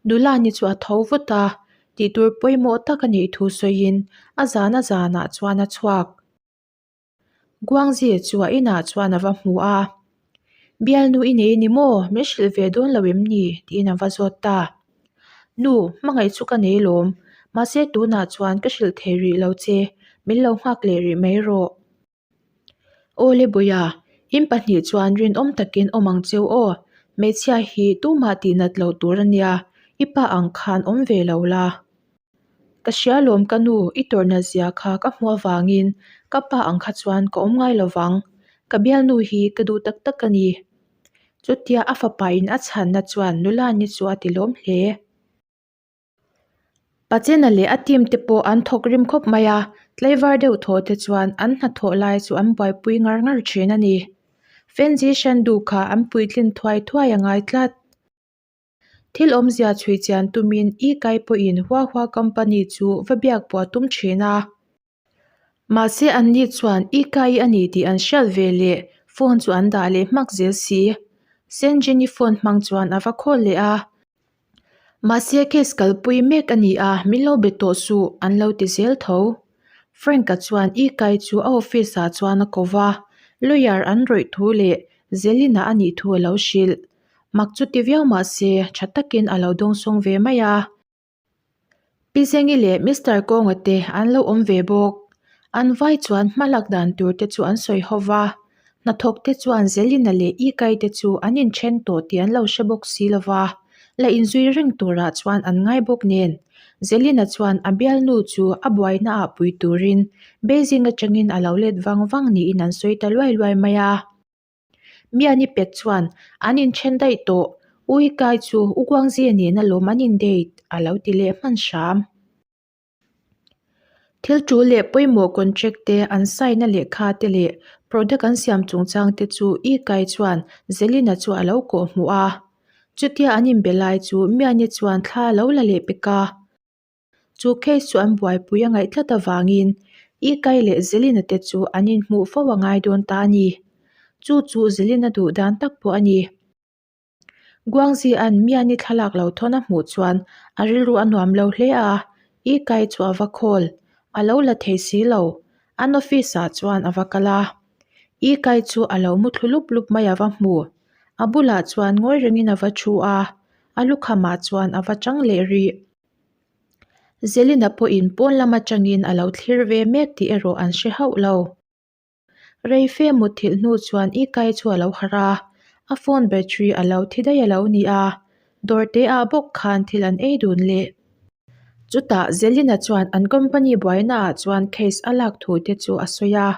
Nula ni chu a tho vut a, tih tur pawimawh tak a nih thu sawiin a zan a zanah chuan a chhuak. Guangzhi chu a inah chuan a va hmu a, Bialnu i nei a ni maw? Min hrilh ve dawn lo em ni? tiin a va zawt ta. Nu, hmangaih chu ka nei lawm, mahse tunah chuan ka hrilh thei rih lo che, min lo nghak leh rih mai rawh. Awle Bawia, in pahnih chuan rinawm takin awm ang cheu aw, hmeichhia hi tumah tihnat loh tur a nia, i pa ang khan awm ve lo la. Ka hria lawm ka nu, i tawrhna zia kha ka hmuh avangin ka pa ang kha chuan ka awm ngai lo vang, ka bialnu hi ka duh tak tak a ni. Chutia a fapa in a chhanna chuan nula ni chu a ti lawm hle. Pachena leh a team te pawh an thawk rim khawp mai a, tlaivar deuh thaw te chuan an hnathawh lai chu an buaipui ngar ngar thin a ni. Fenzi Shandu kha an puitlin thuai thuai a ngai tlat. Thil awmzia chhui chian tumin E Kai pawhin Hua Hua Company chu va biak pawh a tum thin a. Mahse anni chuan i kai a ni tih an hriat ve leh phone chu an dah leh hmak zel si. Senjini phone hmang chuan a va call leh a. Mahse case kalpui mek a ni a, min lo be tawh suh an lo ti zel tho. Frank-a chuan i kai chu a office ah chuan a ko va, lawyer an rawih thu leh Zelina a nih thu a lo hrilh. Mak chu ti viau mahse tha takin a lo dawngsawng ve mai a. Pi Zengi leh Mister Kawnga te an lo awm ve bawk. An vai chuan hma lak dan tur te chu an sawi ho va, hnathawk te chuan Zelina leh Ikai te chu an inthen tawh tih an lo hre bawk si lo va, la inzui reng turah chuan an ngai bawk nen. Zelina chuan a bialnu chu a buaina ah pui turin Beijing atangin a lo let vang vang niin an sawi ta luai luai mai a. Miani pek chuan an inthen daih tawh, Ui Kai chu U Guangzia nen alawm an in date a lo ti leh hman hram. Thil tul leh pawimawh contract te an sign na lehkha te leh product an siam chungchang te chu I Kai chuan Zelina chu a lo kawh hmuh a. Chutia an inbe lai chu Miani chuan thla a lo la leh pek a. Chu case chu an buaipui a ngaih tlat avangin Ikai leh Zelina te chu an inhmuh fo a ngai dawn ta a ni. Chu chu Zelina duh dan tak pawh a ni. Guangzi-a'n Miani thlalak lo thawn a hmuh chuan a rilru a nuam lo hle a, Ikai chu a va call. A lo la thei si lo. An office-ah chuan a va kal a. Ikai chu a lo mu thlu lup lup mai a va hmu. A bulah chuan ngawi rengin a va thu a, a lukhamah chuan a va chang leh rih. Zelina pawhin pawn lam atangin a lo thlir ve mek tih erawh an hre hauh lo. Rei fe mutthilh hnu chuan i kai chu a lo harh a, a phone battery a lo thi daih a lo ni a, dawr te ah bawk khan thil an ei dun leh. Chutah Zelina chuan an company buaina ah chuan case a lak thu te chu a sawi a.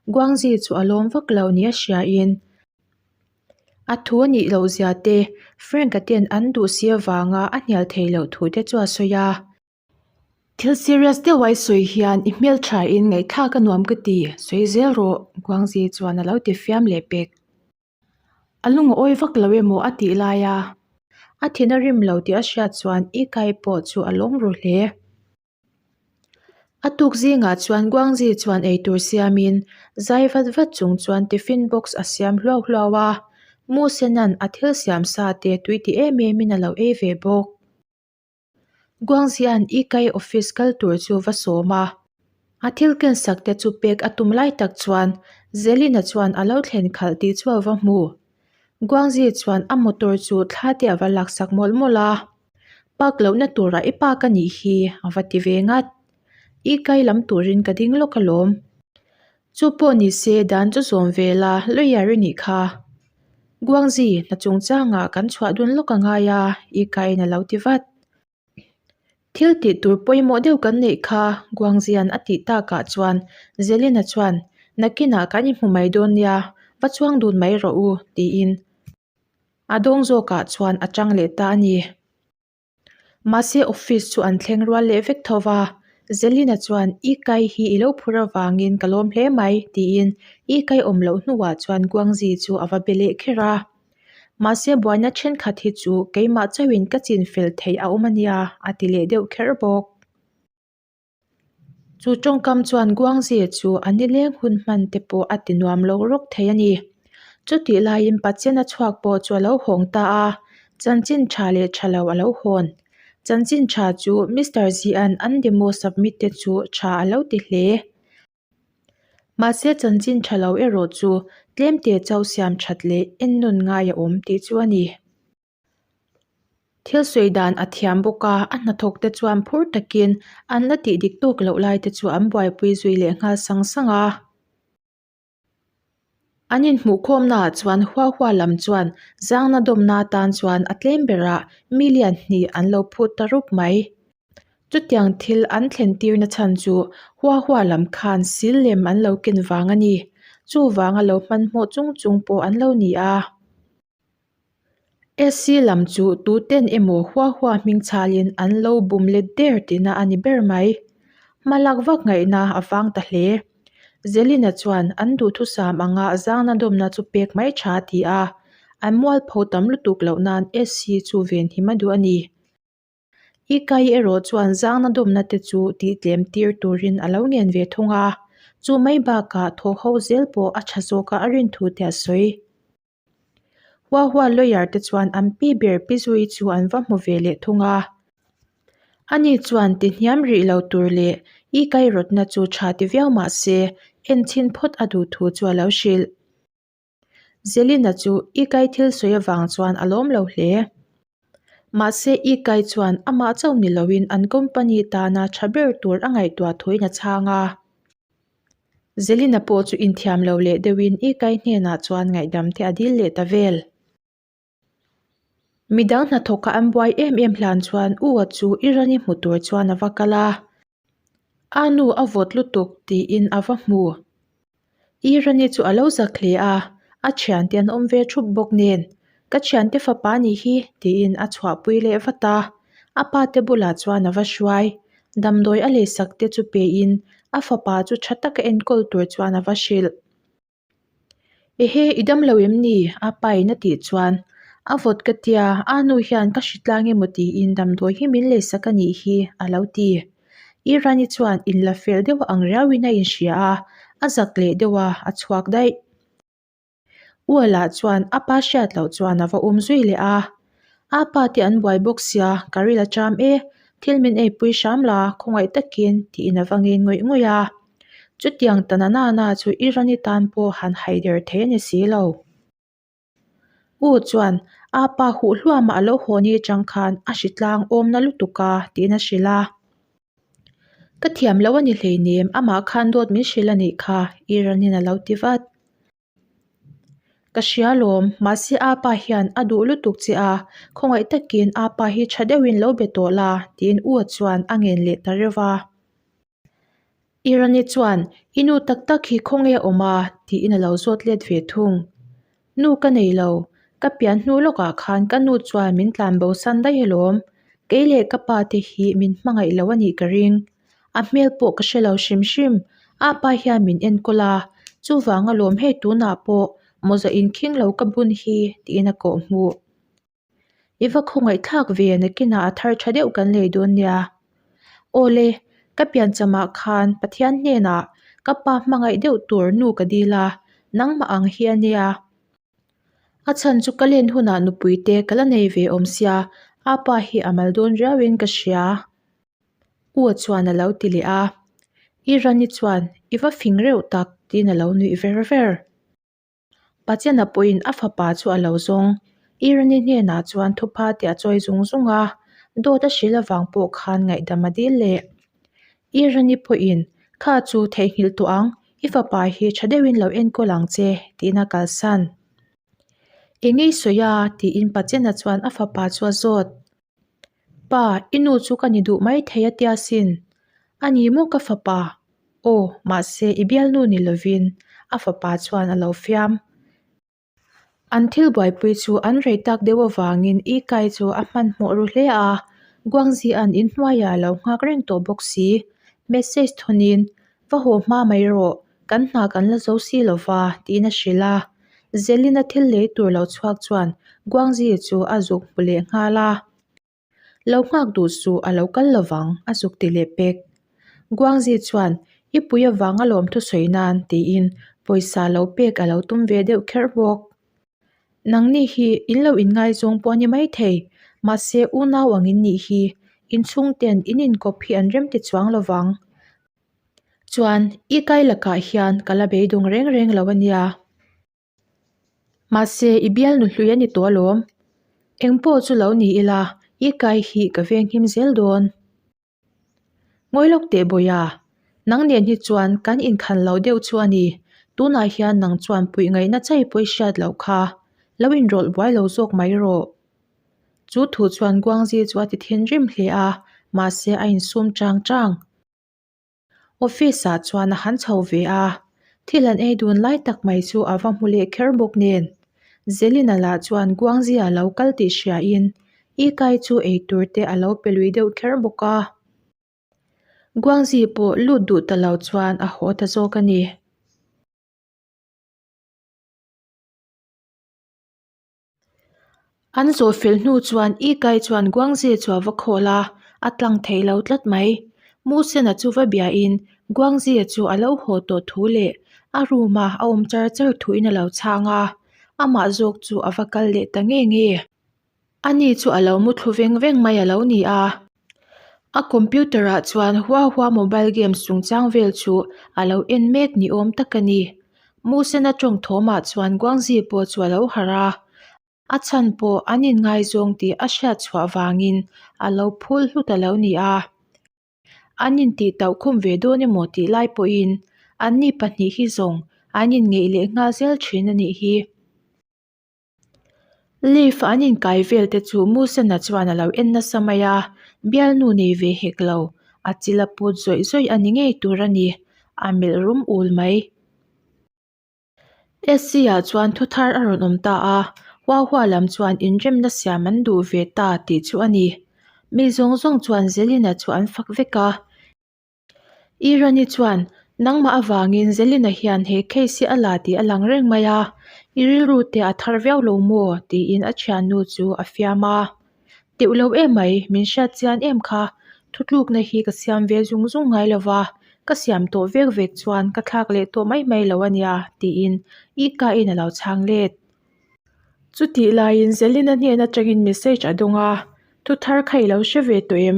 Guangzi chu a lawm vak lo nia hriain a thu a nih loh zia te, Frank-a ten an duh si avanga a hnial thei loh thu te chu a sawi a. Thil serious deuh a i sawi hian i hmelthain ngaihthlak a nuam ka ti, sawi zel rawh, Guangzi chuan a lo ti fiam leh pek. A lung a awi vak lo emaw a tih lai a, a thin a rim lo tih a hriat chuan i kai pawh chu a lawm ru hle. A tuk zingah chuan Guangzi chuan eitur siamin zai vat vat chung chuan tiffin box a siam hluau hluau a, Mu Senan a thil siam sa te tui ti em emin a lo ei ve bawk. Guangzia'n i kai office kal tur chu va sawm a, a thil ken sak te chu pek a tum lai tak chuan Zelina chuan a lo thlen khalh tih chu a va hmu. Guangzi chuan a motor chu thla te a va laksak mawlh mawlh a, Park lohna turah i park a nih hi a va ti ve ngat. I kai lam turin ka ding lawk alawm. Chu pawh ni se dan chu zawm ve la lawyer i nih kha. Guangzi, hna chungchangah kan chhuah dun lawk a ngai a, i kain a lo ti vat. Thil tih tur pawimawh deuh kan neih kha, Guangzian a tih takah chuan Zelina chuan, Nakinah kan inhmu mai dawn nia, va chuang dun mai rawh u, tiin a dawng zawkah chuan a chang leh ta a ni. Mahse office chu an thleng rual leh vek tho va, Zelina chuan i kai hi i lo phur avangin ka lawm hle mai tiin i kai awm loh hnuah chuan Guangzi chu a va be leh kher a. Mahse buaina thenkhat hi chu keimah chauhin ka chin fel theih a awm a nia a ti leh deuh kher bawk. Chu tawngkam chuan Guangzia chu a nileng hun hman te pawh a ti nuam lo rawk thei a ni. Chutih laiin Pathian-a chhuak pawh chu a lo hawng ta a, chanchin tha leh tha lo a lo hawn. Chanchin tha chu Mister Zian an demo submit te chu tha a lo ti hle. Mahse chanchin tha lo erawh chu tlemte chauh siam that leh ennawn ngai a awm tih chu a ni. Thil sawi dan a thiam bawk a, a hnathawk te chuan phur takin an la tih dik tawk loh lai te chu an buaipui zui leh nghal sang sang a. An inhmuhkhawmna ah chuan hua hua lam chuan zangna dawmna atan chuan a tlem berah million hnih an lo phut ta rup mai. Chutiang thil an thlen tirna chhan chu hua hua lam khan sil lem an lo ken vang a ni. Chuvanga lo hmanhmawh chung chung pawh an lo ni a. SC lam chu tuten emaw hua hua hming chhalin an lo bum let der tihna a ni ber mai. Hma lak vak ngaihna a vang ta hle. Zelina chuan an duhthusam anga zangna dawmna chu pek mai tha a ti a, an mualpho tam lutuk loh nan SC chu venhim a duh a ni. I kai erawh chuan zangna dawmna te chu tih tlem tir turin a lo ngen ve thung a, chu mai bakah thawh ho zel pawh a tha zawka a rin thu te a sawi. Hua hua lawyer te chuan an pi ber pi zui chu an va hmu ve leh thung a. Ani chuan ti hniam rih lo tur leh i kairawtna chu tha ti viau mah se en chhin phawt a duh thu chu a lo hrilh. Zelina chu i kai thil sawi avang chuan a lawm lo hle. Mahse i kai chuan amah chauh ni loin an company tana tha ber tur a ngaihtuah thuin a chhang a. Zelina pawh chu inthiam lo leh deuhin i kai hnenah chuan ngaihdam te a dil leh ta vel. Midang hnathawka an buai em em hlan chuan U a chu i rani hmu tur chuan a va kal a. A nu a vawt lutuk tiin a va hmu. I rani chu a lo zak hle a, a thiante an awm ve thup bawk nen, Ka thiante fapa nih hi tiin a chhuahpui leh vat a. A pa te bulah chuan a va hruai. Damdawi a leisak te chu pein a fapa chu tha taka enkawl tur chuan a va hrilh. Ehe, i dam lo em ni? A pa in a tih chuan, A vawt ka tia, a nu hian ka hri tlang emaw tiin damdawi hi min leisak a nih hi, a lo ti. Irani chuan inla fel deuh ang riauin a inhria a, a zak leh deuh a, a chhuak daih. Uala chuan a pa hriat loh chuan a va um zui leh a, A pa te an buai bawk sia, ka ril a cham e, thil min eipui hram la, khawngaih takin, tiin a va ngei ngawih ngawih a. Chutiang ta na na chu Irani tan pawh han haider thei a ni si lo. U chuan a pa huh hluamah a lo haw ni chang khan a hritlang awmna lutuk a, tiin a hrilh a. Ka thiam lo a ni hleinem, amah khan dawt min hrilh a nih kha, Iranin a lo ti vat. Ka hria lawm, mahse a pa hian a duh lutuk che a, khawngaih takin a pa hi tha deuhin lo be tawh la, tiin U chuan a ngen leh ta reuh a. Irani chuan, I nu tak tak hi khawnge a awm a? tiin a lo zawt let ve thung. Nu ka nei lo, ka pian hnu lawkah khan ka nu chuan min tlan bo san daih alawm. Kei leh ka pa te hi min hmangaih lo a nih ka ring. A hmel pawh ka hre lo hrim hrim, a pa hian min enkawl a, chuvang alawm hei tunah pawh mawza inkhing lo ka bun hi tiin a kawh hmuh. I va khawngaih thlak ve nakinah a thar tha deuh kan lei dawn nia. Aw le, ka pianchamah khan Pathian hnenah ka pa hmangaih deuh tur nu ka dil a, nangmah ang hi a nia. A chhan chu ka len hunah nupui te ka la nei ve awm sia, a pa hi a mal dawn riauin ka hria. U chuan a lo ti leh a, I Rani chuan i va fing reuh tak tiin a lo nuih ver ver. Pachena pawhin a fapa chu a lo zawng. Irani hnenah chuan thupha te a chawi zung zung a, dawt a hrilh avang pawh khan ngaihdam a dil leh. Irani pawhin, Kha chu theihnghilh tawh ang, i fapa hi tha deuhin lo enkawl ang che, tiin a kalsan. Eng ei sawi a? tiin Pachena chuan a fapa chu a zawt. Pa, i nu chu ka ni duh mai thei a tia sin. A ni maw ka fapa? Aw, mahse i bialnu ni lovin a fapa chuan a lo fiam. An thil buaipui chu an rei tak deuh avangin i kai chu a hmanhmawh ru hle a, Guangzi-a'n inhnuaiah a lo nghak reng tawh bawk si. Message thawnin, Va haw hma mai rawh, kan hna kan la zo si lo va, tiin a hrilh a. Zelina thil lei tur lo chhuak chuan Guangzi chu a zuk hmu leh nghal a. Lo nghak duh suh, a lo kal lovang, a zuk ti leh pek. Guangzi chuan, I pui avang alawm thusawi nan, tiin pawisa lo pek a lo tum ve deuh kher bawk. Nangni hi in lo inngaizawng pawh a ni maithei, mahse unau ang in nih hi, inchhungten in inkawp hi an remti chuang lovang. Chuan i kai lakah hian ka la beidawng reng reng lo a nia. Mahse i bialnu hlui a ni tawh alawm. Eng pawh chu lo ni ila i kai hi ka venghim zel dawn. Ngawi lawk teh Bawia, nang nen hi chuan kan inkhan lo deuh chu a ni. Tunah hian nang chuan puih ngaihna chai pawh i hriat loh kha. Lo inrawlh buai lo zawk mai rawh. Chu thu chuan Guangzi chu a ti thinrim hle a, mahse a insum chang chang. Office ah chuan a han chho ve a, thil an ei dun lai tak mai chu a va hmu leh kher bawk nen. Zelina lah chuan Guangzi a lo kal tih hriain I Kai chu ei tur te a lo pe lui deuh kher bawk a. Guangzi pawh lut duh ta lo chuan a haw ta zawk a ni. An zawh fel hnu chuan I Kai chuan Guangzi chu a va khawl a, a tlang thei lo tlat mai. Mu Sena chu va biain Guangzi chu a lo haw tawh thu leh a room a a awm char char thuin a lo chhang a, amah zawk chu a va kal leh ta nge nge. Ani chu a lo mu thlu veng veng mai a lo ni a. A computer ah chuan hua hua mobile games chungchang vel chu a lo en mek ni awm tak a ni. Musena tawng thawmah chuan Guangzi pawh chu a lo harh a, a chhan pawh an inngaizawng tih a hriat chhuah vangin a lo phul hlut a lo ni a. An intih tauh khum ve dawn emaw tih lai pawhin anni pahnih hi zawng an inngeih leh nghal zel thin a nih hi. Leaf an inkai vel te chu Musena chuan a lo en nasa mai a, bialnu nei ve hek lo, a chil a put zawih zawih a ni ngei tur a ni, a melh rum ul mai. SC ah chuan thu thar a rawn awm ta a, hua hua lam chuan inremna siam an duh ve ta tih chu a ni. Mi zawng zawng chuan Zelina chu an fak vek a. Irani chuan, Nangmah avangin Zelina hian he case hi a la tih a lang reng mai a, i rilru te a thar viau lo maw? tiin a thiannu chu a fiam a. Teuh lo em mai, min hriat chian em kha, thutlukna hi ka siam ve zung zung ngai lo va, ka siam tawh vek vek chuan ka thlak leh tawh mai mai lo a nia, tiin Ika-in a lo chhang let. Chutih laiin Zelina hnen atangin message a dawng a, Thuthar kha i lo hre ve tawh em?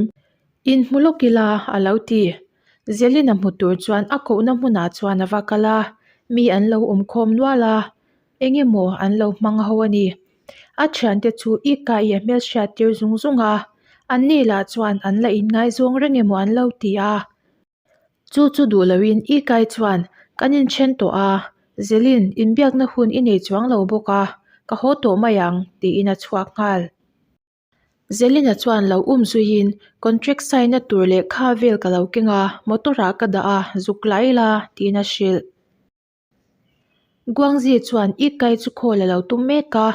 Inhmu lawk ila, a lo ti. Zelina hmu tur chuan a kohna hmunah chuan a va kal a, mi an lo awm khawm nual a, eng emaw an lo hmang ho a ni. A thiante chu i kai a hmelhriat tir zung zung a, anni lah chuan an la inngaizawng reng emaw an lo ti a. Chu chu duh loin i kai chuan kan inthen tawh a, Zelin inbiakna hun i nei chuang lo bawk a, ka haw tawh mai ang, tiin a chhuak nghal. Zelina chuan lo um zuiin contract sign na tur lehkha vel ka lo keng a, motor ah ka dah a, zuk la ila tiin a hrilh. Guangzi chuan i kai chu call a lo tum mek a,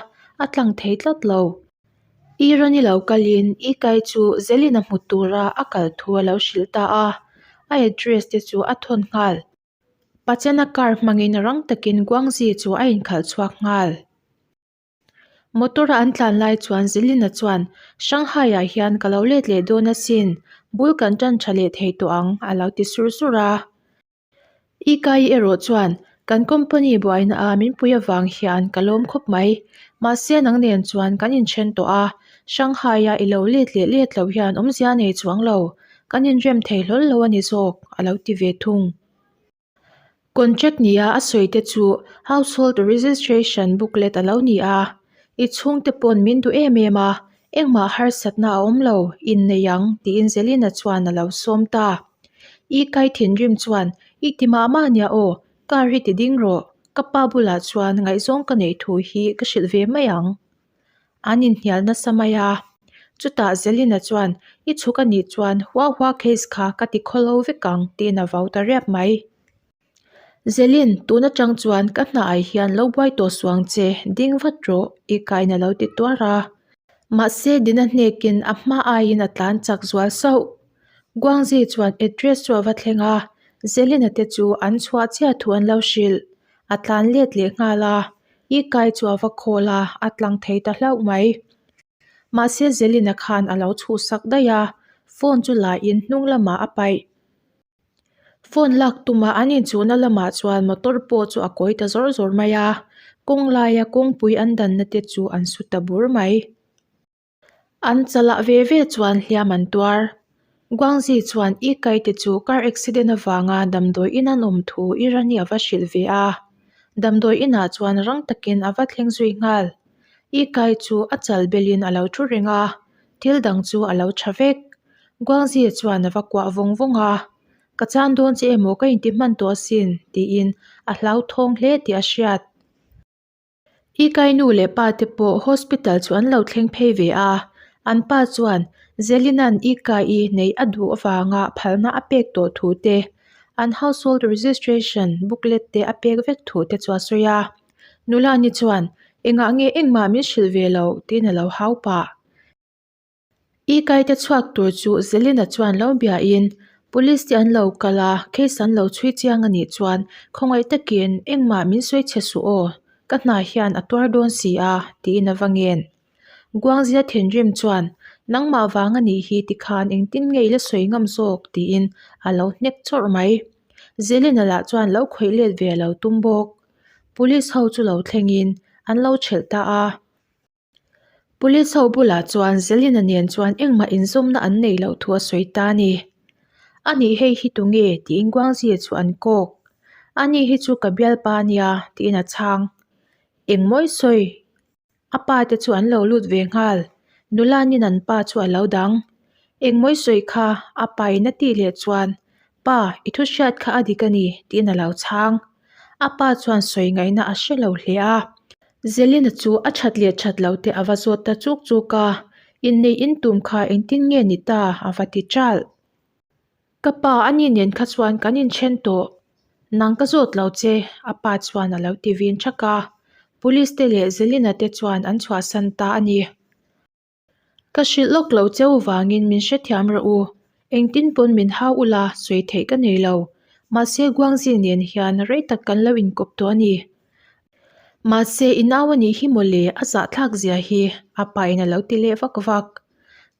a tlang thei tlat lo. I rawn i lo kalin i kai chu Zelina hmu tura a kal thu a lo hrilh ta a, a address te chu a thawn nghal. Pachena car hmangin rang takin Guangzi chu a inkhalh chhuak nghal. Motor a an tlan lai chuan Zelina chuan Shanghai ah hian ka lo let leh dawn asin, bul kan tan tha leh thei tawh ang a lo ti sur sur a. Ikai erawh chuan kan company buaina a min pui avang hian ka lawm khawp mai. Mahse nang nen chuan kan inthen tawh a, Shanghai a i lo let leh let lo hian awmzia nei chuang lo, kan inrem thei hlawl lo a ni zawk a lo ti ve thung. Contract nia a sawi te chu household registration booklet a lo ni a, i chhungte pawn min duh em em a, engmah harsatna a awm lo, innei ang tiin Zelina chuan a lo sawm ta. I kai thinrim chuan i ti mah mah nia aw, car hi ti ding rawh, ka pa bulah chuan ngaihzawng ka neih thu hi ka hrilh ve mai ang. An inhnial nasa mai a, chutah Zelina chuan i chhuk a nih chuan hua hua case kha ka ti khawlo vek ang tiin a vau ta riap mai. Zelin, tun atang chuan ka hnaah hian lo buai tawh suang che, ding vat rawh i kain a lo ti tuar a. Mahse Dina hnekin a hma aiin a tlan chak zual sauh. Guangzi chuan address chu a va thleng a, Zelina te chu an chhuah chiah thu an lo hrilh. A tlan let leh nghal a, i kai chu a va khawl a, a tlang thei ta hlauh mai. Mahse Zelina khan a lo chhuhsak daih a, phone chu la in hnung lamah a paih. Phone lak tuma an inchuhna lamah chuan motor pawh chu a kawi ta zawr zawr mai a, kawng laia kawngpui an danna te chu an su ta bur mai. An chalah ve ve chuan hliam an tuar. Guangzi chuan i kaite chu car accident avanga damdawi in an awm thu Irani a va hrilh ve a, damdawi inah chuan rang takin a va thleng zui nghal. I kai chu a chal belin a lo thu reng a, thil dang chu a lo tha vek. Guangzi chuan a va kuah vawng vawng a, Ka chan dawn che emaw ka inti hman tawh asin, tiin a hlauthawng hle tih a hriat. I kai nu leh pa te pawh hospital chu an lo thleng phei ve a, an pa chuan Zelina'n i kai i neih a duh avanga phalna a pek tawh thu te, an household registration booklet te a pek vek thu te chu a sawi a. Nulani chuan, Engah nge engmah min hrilh ve lo? tiin a lo hau pah. I kaite chhuak tur chu Zelina chuan lo biain Police te an lo kal a, case an lo chhui chiang a nih chuan khawngaih takin engmah min sawi chhe suh aw, ka hna hian a tuar dawn si a, tiin a va ngen. Guangzia thinrim chuan nangmah vang a nih hi tikhan engtin nge i la sawi ngam zawk tiin a lo hnek chawrh mai. Zelina lah chuan lo khawih let ve a lo tum bawk. Police ho chu lo thlengin an lo thelh ta a. Police ho bulah chuan Zelina nen chuan engmah inzawmna an neih loh thu a sawi ta a ni. A nih hei hi tunge tiin Guangzia chu an kawk. A ni hi chu ka bialpa a nia tiin a chhang. Engmawi sawi? A pa te chu an lo lut ve nghal. Nula nin an pa chu a lo dang. Engmawi sawi kha a pa in a tih leh chuan Pa, i thu hriat kha a dik a ni tiin a lo chhang. A pa chuan sawi ngaihna a hre lo hle a. Zelina chu a that leh that lo te a va zawt ta chuk chuk a, inneih in tum kha engtin nge ni ta a va ti ṭalh. Ka pa a ni nen kha chuan kan inthen tawh. Nang ka zawt lo che, a pa chuan a lo ti vin ṭhak a. Police te leh Zelina te chuan an chhuahsan ta a ni. Ka hrilh lawk lo cheu vangin min hrethiam rawh u. Engtin pawn min hau ula sawi theih ka nei lo. Mahse Guangzi nen hian rei tak kan lo inkawp tawh a ni. Mahse i nau a nih hi mawle a zahthlak zia hi a pa in a lo ti leh vak vak.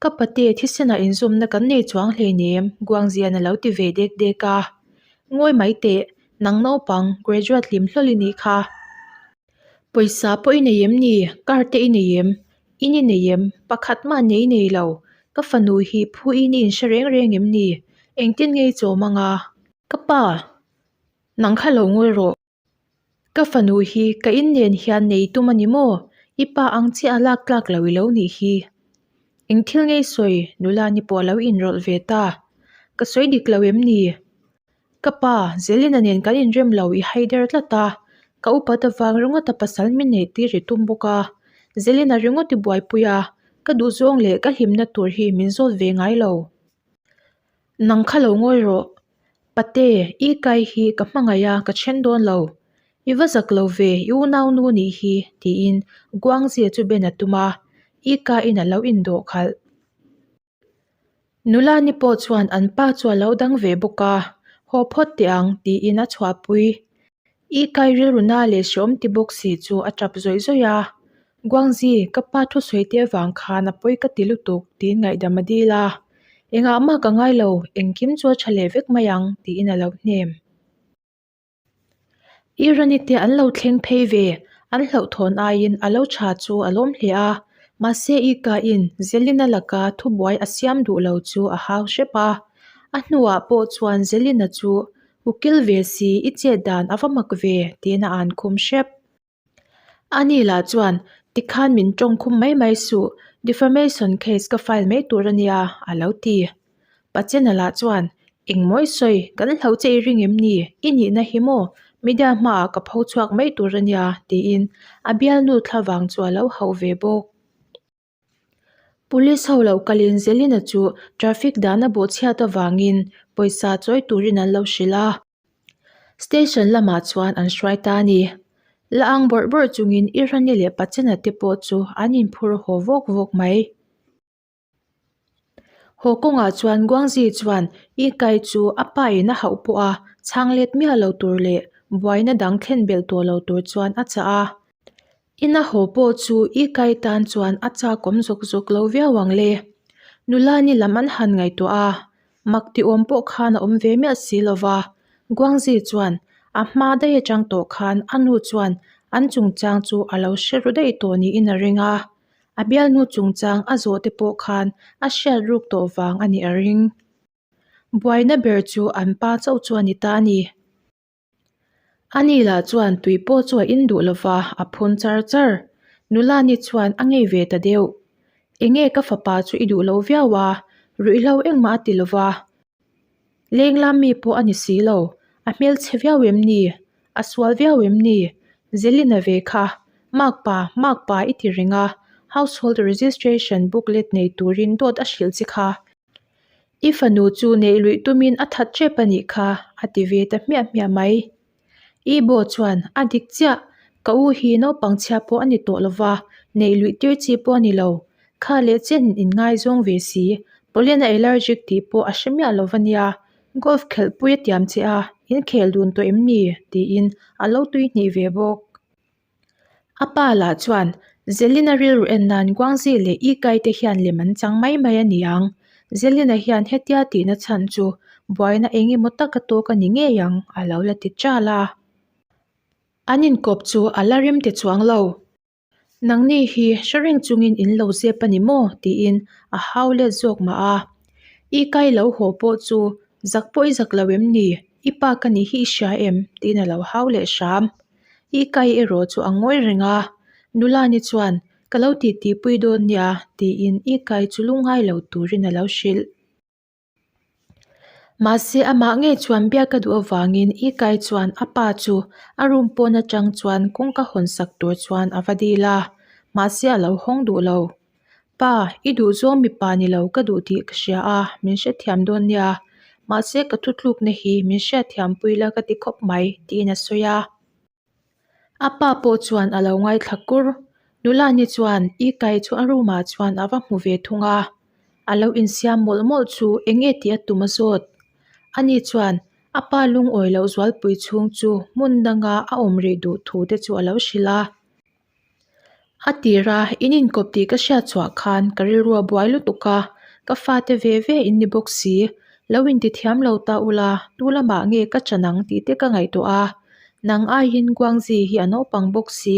Ka pate thisenah inzawmna kan nei chuang hleinem Guangzian a lo ti ve dek dek a. Ngawi mai teh, nang naupang graduate hlim hlawl i nih kha. Pawisa pawh i nei em ni? Car te i nei em? In i nei em? Pakhat mah nei nei lo. Ka fanu hi phu in i inhre reng reng em ni? Engtin nge i chawm anga? Ka pa, nang kha lo ngawi rawh. Ka fanu hi ka in nen hian nei tum a ni maw? I pa ang chiah a lak tlak lo i lo nih hi. Eng thil nge i sawi? Nula ni pawh a lo inrawlh ve ta. Ka sawi dik lo em ni? Ka pa, Zelina nen kan inrem lo i hai der tlat a, ka upat avang ringawt a pasal min neih tir i tum bawk a, Zelina ringawt i buaipui a, Ka duhzawng leh ka hlimna tur hi min zawt ve ngai lo. Nang kha lo ngawi rawh. Pate, i kai hi ka hmangaih a, ka then dawn lo. I va zak lo ve, i unaunu nih hi, tiin Guangzia chu ben a tum a, i ka in a lo indawh khalh. Nula ni pawh chuan an pa chu a lo dang ve bawk a, haw phawt teh ang, tiin a chhuahpui. I kai rilru na leh hreawm ti bawk si chu a tap zawih zawih a, Guangzi, ka pa thusawi te avang khan a pawi ka ti lutuk, tiin ngaihdam a dil a. Engah mah ka ngai lo, engkim chu a tha leh vek mai ang, tiin a lo hnem. Irani te an lo thleng phei ve, an hlauhthawn aiin a lo tha chu a lawm hle a, mahse Ika in Zelina laka thubuai a siam duh lo chu a hau hrep a. A hnuah pawh chuan Zelina chu Ukil ve si i chet dan a va mak ve tiin a an khum hrep. Ani lah chuan tikhan min tawng khum mai mai suh, defamation case ka file mai tur a nia a lo ti. Pachena lah chuan engmawi sawi kan hlo che i ring em ni? I nihna hi maw? Media hmaah ka pho chhuak mai tur a nia tiin a bialnu thlavang chu a lo hauh ve bawk. Police ho lo kalin Zelina chu traffic dan a bawhchhiat avangin pawisa chawi turin an lo hrilh a. Station lamah chuan an hruai ta a ni. La ang bawrh bawrh chungin Irani leh Pachena te pawh chu an inphur haw vawk vawk mai. Haw kawngah chuan Guangzi chuan I Kai chu a pa in a hauh pawh a chhang let miah lo tur leh buaina dang thlen belh tawh lo tur chuan a chah a. Ina haw pawh chu i kai tan chuan a chakawm zawk zawk lo viau ang le. Nula ni lam an han ngaihtuah a, mak ti awm pawh khan a awm ve miah si lo va. Guangzi chuan a hma daih atang tawh khan a nu chuan an chungchang chu a lo hre ru daih tawh niin a ring a, a bialnu chungchang a zawh te pawh khan a hriat ruk tawh vang a nih a ring. Buaina ber chu an pa chauh chu a ni ta a ni. Ani lah chuan tui pawh chu a in duh lova, a phun char char. Nula ni chuan a ngei ve ta deuh. Enge ka fapa chu i duh lo viau a, ruihhlo engmah a ti lova. Lenglam mi pawh a ni si lo, a hmelchhe viau em ni? A sual viau em ni? Zelina ve kha, Makpa, Makpa i ti reng a, household registration booklet nei turin dawt a hrilh che kha. I fanu chu neih luih tumin a that tep a nih kha, a ti ve ta hmiah hmiah mai. I Bo chuan, A dik chiah, ka u hi naupang chhia pawh a ni tawh lo va, neih luih tir chi pawh a ni lo. Kha leh chen inngaizawng ve si, pollen a allergic tih pawh a hre miah lo va nia. Golf khelhpui a tiam che a, in khel dun tawh em ni? tiin a lo tui hnih ve bawk. A pa lah chuan Zelina rilru en nan Guangzi leh Ikai te hian lem an chang mai mai a ni ang. Zelina hian hetia tihna chhan chu buaina eng emaw taka tawk a ni ngei ang a lo la ti ṭal a. An inkawp chu a la rem ti chuang lo. Nangni hi hre reng chungin in lo zep a ni maw? tiin a hau let zawk mah a. Ikai lo haw pawh chu zak pawh i zak lo em ni? I pa ka nih hi i hria em? tiin a lo hau leh hram. I kai erawh chu a ngawi reng a, nula ni chuan ka lo titi pui dawn nia tiin i kai chu lungngai lo turin a lo hrilh. Mahse amah ngei chuan biak a duh avangin i kai chuan a pa chu a room pawn atang chuan kawngka hawn sak tur chuan a va dil a, mahse a lo hawng duh lo. Pa, i duh zawng mipa ni lo ka duh tih ka hria a, min hrethiam dawn nia. Mahse ka thutlukna hi min hriatthiam pui la ka ti khawp mai, tiin a sawi a. A pa pawh chuan a lo ngaithla kur. Nula ni chuan i kai chu a room ah chuan a va hmu ve thung a. A lo insiam mawlh mawlh chu eng nge tih a tum a zawt. Ani chuan a pa lungawi loh zualpui chhung chu hmun danga a awm rih duh thu te chu a lo hrilh a. A tir a, in inkawp tih ka hriat chhuah khan ka rilru a buai lutuk a, ka fate ve ve in ni bawk si. Lo intithiam lo ta ula, tu lamah nge ka chan ang tih te ka ngaihtuah a. Nang aiin Guangzi hi a naupang bawk si,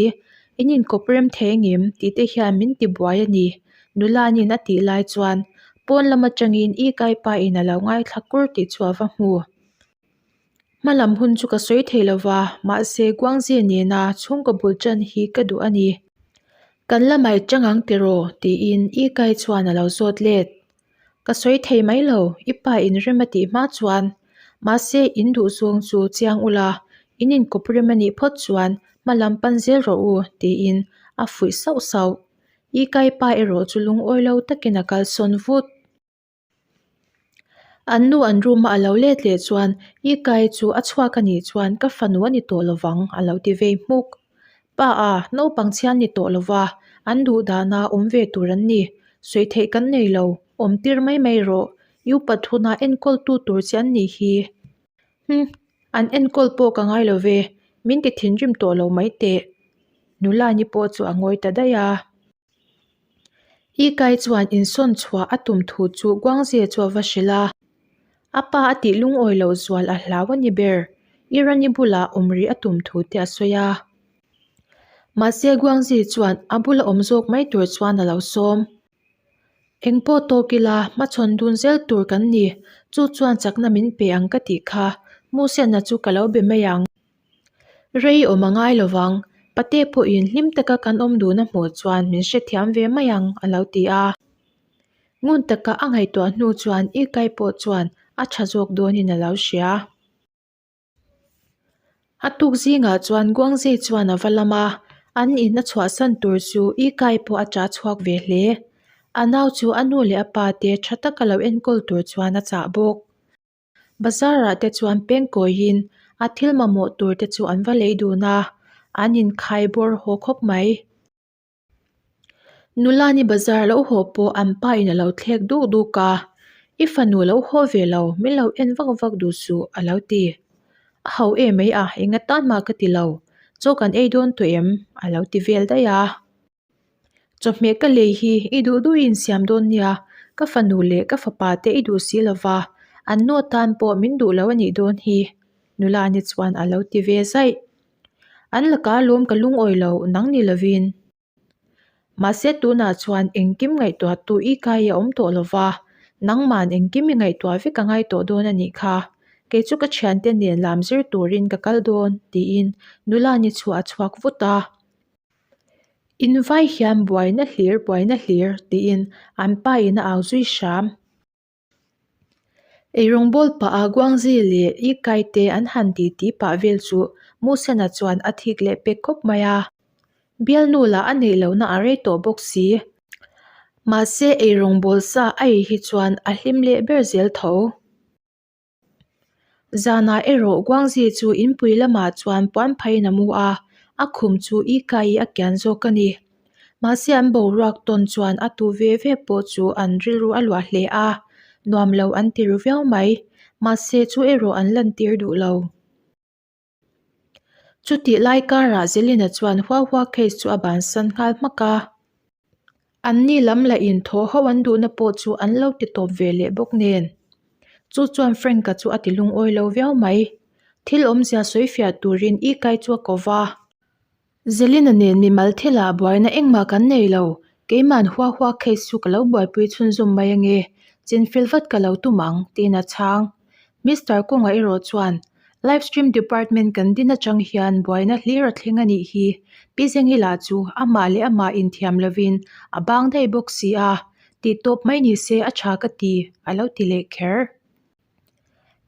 in inkawp rem thei engem tih te hian min ti buai a ni, Nulanin a tih lai chuan pawn lam atangin i kaipa in a lo ngaithla kur tih chu a va hmu. Hma lam hun chu ka sawi thei lo va, mahse Guangzi nena chhungkaw bul tan hi ka duh a ni. Kan la mai chang ang tiraw? tiin I Kai chuan a lo zawt let. Ka sawi thei mai lo, i pa in rem a tih hma chuan. Mahse in duh zawng chu chiang ula, in inkawp rem a nih phawt chuan hma lam pan zel rawh u, tiin a fuih sauh sauh. Ikai pa erawh chu lungawi lo takin a kalsawn vut. An nu an room a a lo let leh chuan Ikai chu a chhuak a nih chuan ka fanu a ni tawh lovang a lo ti vei hmuk. Pa a, naupang chhian ni tawh lova, an duh dana awm ve tur an ni. Sawi theih kan nei lo, awm tir mai mai rawh. I upat huna enkawltu tur che an nih hi. Hm, an enkawl pawh ka ngai lo ve, min ti thinrim tawh lo mai teh. Nula ni pawh chu a ngawi ta daih a. Ikai chuan insawn chhuah a tum thu chu Guangzhe chu a va hrilh a. A pa a tih lungawi loh zual a hlau a ni ber. Irani bulah awm rih a tum thu te a sawi a. Mahse Guangzhe chuan a bula awm zawk mai tur chuan a lo sawm. Eng pawh tawk ila hmachhawn dun zel tur kan ni. Chu chuan chakna min pe ang ka tih kha. Musena chu ka lo be mai ang. Rei awm a ngai lo vang, pate pawhin hlim taka kan awm dun a hmuh chuan min hrethiam ve mai ang, a lo ti a. Ngun taka a ngaihtuah hnu chuan Ikai pawh chuan a tha zawk dawnin a lo hria. A tuk zingah chuan Guangzei chuan a va lam a, an in a chhuahsan tur chu Ikai pawh a ṭah chhuak ve hle. A nau chu a nu leh a pa te ṭha taka lo enkawl tur chuan a chah bawk. Bazar-ah te chuan peng kawiin a thil mamawh tur te chu an va lei dun a, an inkhai bawr haw khawp mai. Nula ni bazar lo haw pawh an pa in a lo thlek duk duk a, I fanu lo haw ve lo, min lo en vak vak duh suh a lo ti. A ho em mai a, enga tan mah ka ti lo, chaw kan ei dawn tawh em? a lo ti vel daih a. Chawhmeh ka lei hi i duh duhin siam dawn nia, ka fanu leh ka fapa te i duh si lova, an nu atan pawh min duh lo a nih dawn hi, nula ni chuan a lo ti ve zaih. An laka lawm ka lungawi lo nang ni lovin. Mahse tunah chuan engkim ngaihtuahtu i kai a awm tawh lova, nangman engkim i ngaihtuah vek a ngai tawh dawn a nih kha. Kei chu ka thiante nen lam zir turin ka kal dawn, tiin nula ni chu a chhuak vut a. Invai hian buaina hlir buaina hlir tiin an pa in a au zui hram. Eirawng bawl pah a Guangzi leh Yikai te an han ti ti pah vel chu Musena chuan a thik leh pek khawp mai a. Bialnu lah a neih lohna a rei tawh bawk si. Mahse eirawng bawl sa a ei hi chuan a hlim leh ber zel tho. Zanah erawh Guangzi chu inpui lamah chuan puan phaiin a mu a, a khum chu i kai a kian zawk a ni. Mahse an boruak tawn chuan a tu ve ve pawh chu an rilru a luah hle a, nuam lo an ti ru viau mai. Mahse chu erawh an lantir duh lo. Chutih lai karah Zelina chuan hua hua case chu a bansan nghal hmak a. Anni lam lah in thaw ho an duhna pawh chu an lo ti tawp ve leh bawk nen. Chu chuan Frank-a chu a ti lungawi lo viau mai. Thil awmzia sawi fiah turin Ikai chu a ko va. Zelina nen mimal thilah buaina engmah kan nei lo, keima'n hua hua case chu ka lo buaipui chhunzawm mai ange, chinfel vat ka lo tum ang, tiin a chhang. Mister Kawnga erawh chuan, Live stream department kan din atang hian buaina hlir a thleng a nih hi, Pi Zengi lah chu amah leh amah inthiam lovin a bang daih bawk si a, tih tawp mai ni se a tha ka ti, a lo ti leh kher.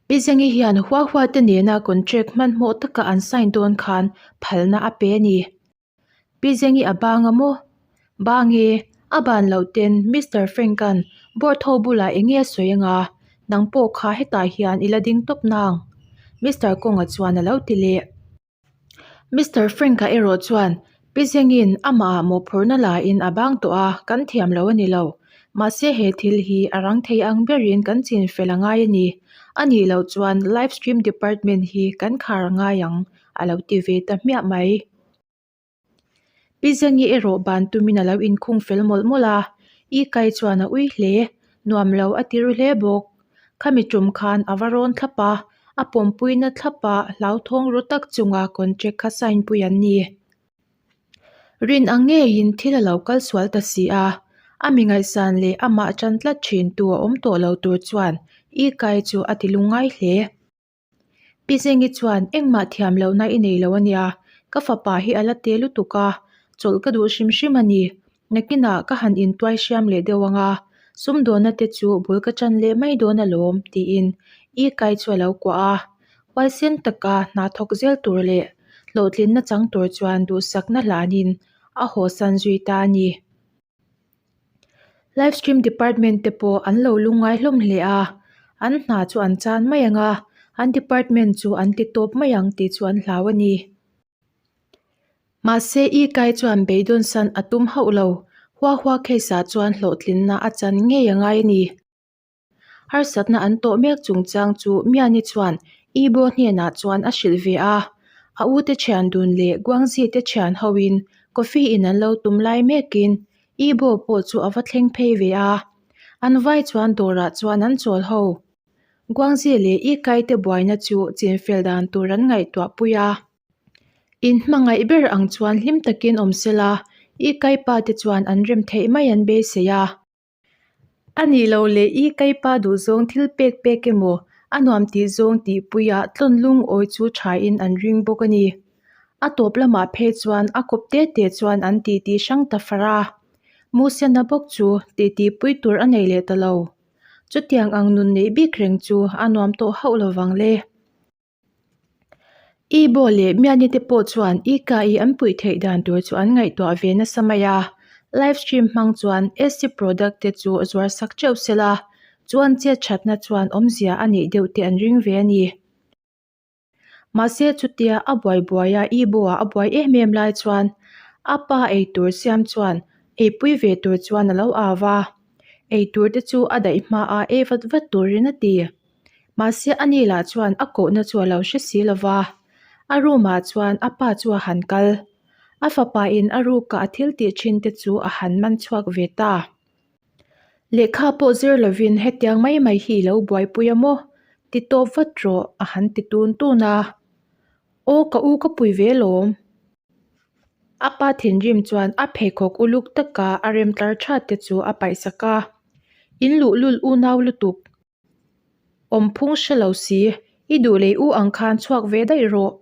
Pi Zengi hian hua hua te nena contract hmanhmawh taka an sign dawn khan phalna a pe a ni. Pi Zengi a bang a maw? Bang e, a ban loh ten Mister Frank-a'n board ho bulah eng nge a sawi anga, nang pawh kha hetah hian i la ding tawp nang? Mister Kawnga chuan a lo ti leh. Mister Frank-a erawh chuan Pi Zengin amah mawhphurhna lain a bang tawh a, kan thiam lo a ni lo. Mahse he thil hi a rang thei ang berin kan chin fel a ngai a ni. A nih loh chuan live stream department hi kan khar a ngai ang, a lo ti ve ta hmiah mai. Pi Zengi erawh ban tumin a lo inkhung fel mawlh mawlh a, I Kai chuan a ui hle, nuam lo a ti ru hle bawk. Khami tum khan a va rawn thlap a, a pawmpuina thlapa hlauthawng ru tak chunga contract kha sign pui an ni. Rin ang ngeiin thil a lo kal sual ta si a, a mi ngaihsan leh amah tan tlat thintu a awm tawh lo tur chuan I Kai chu a ti lungngai hle. Pi Zengi chuan engmah thiam lohna i nei lo a nia, ka fapa hi a la te lutuk a, chawlh ka duh hrim hrim a ni. Nakinah ka han intuai hriam leh deuh ang a, sumdawnna te chu bul ka chan leh mai dawn alawm tiin I Kai chu a lo kuah a. Huaisen taka hna thawk zel tur leh hlawhtlinna chang tur chuan duhsakna hlanin a hawsan zui ta a ni. Livestream department te pawh an lo lungngai hlawm hle a, an hna chu an chan mai ang a, an department chu an ti tawp mai ang tih chu an hlau a ni. Mahse I Kai chuan beidawn san a tum hauh lo, Hua Hua case ah chuan hlawhtlinna a chan ngei a ngai a ni. Harsatna an tawh mek chungchang chu Miani chuan Ibo hnenah chuan a hrilh ve a, a ute thian dun leh Guangzi te thian hoin coffee in an lo tum lai mekin Ibo pawh chu a va thleng phei ve a, an vai chuan dawrah chuan an chawl ho. Guangzi leh Ikai te buaina chu chinfel dan tur an ngaihtuah pui a. In hmangaih ber ang chuan hlim takin awm sela, Ikai pa te chuan an rem theih mai an beisei a. A nih loh leh i kaipa duhzawng thil pek pek emaw a nuam tih zawng tih puiah tlawn lungawi chu thain an ring bawk a ni. A tawp lamah phei chuan a kawp te te chuan an titi hrang ta far a. Musena bawk chu titi pui tur a nei leh ta lo. Chutiang ang nun neih bik reng chu a nuam tawh hauh lovang le. I Bo leh Miani te pawh chuan I Ka i an puih theih dan tur chu an ngaihtuah ve nasa mai a, live stream hmang chuan SC product te chu zuar sak teuh sela, chuan chet thatna chuan awmzia a neih deuh te an ring ve a ni. Mahse chutia a buai buai a I Bo ah a buai em em lai chuan a pa eitur siam chuan eipui ve tur chuan a lo au a, eitur te chu a daih hma a ei vat vat turin a ti. Mahse a ni lah chuan a kohna chu a lo hre si lo va, a room ah chuan a pa chu a han kal. A fapa in a ruka a thil tih thin te chu a han man chhuak ve ta. Lehkha pawh zir lovin hetiang mai mai hi i lo buaipui a maw? Ti tawp vat rawh a han ti tun tun a. Aw ka u ka pui ve lawm. A pa thinrim chuan a pheikhawk uluk taka a rem tlar that te chu a paihsak a. In luhlul unau lutuk. Awmphung hre lo si, i duh lei u ang khan chhuak ve daih rawh.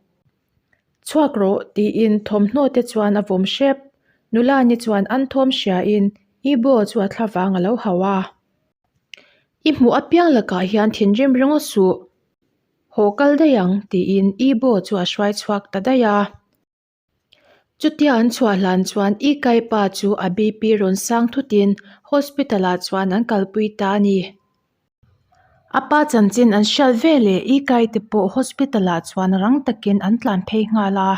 Chhuak rawh tiin thawmhnaw te chuan a vawm hrep. Nula ni chuan an thawm hriain i baw chu a thla vang a lo hauh a. I hmuh apiang lakah hian thinrim ringawt suh. Haw kal daih ang tiin i baw chu a hruai chhuak ta daih a. Chutia an chhuah hlan chuan I Kai pa chu a BP rawn sang thutin hospital ah chuan an kalpui ta a ni. A pa chanchin an hriat veleh I Kai te pawh hospital ah chuan rang takin an tlan phei nghal a.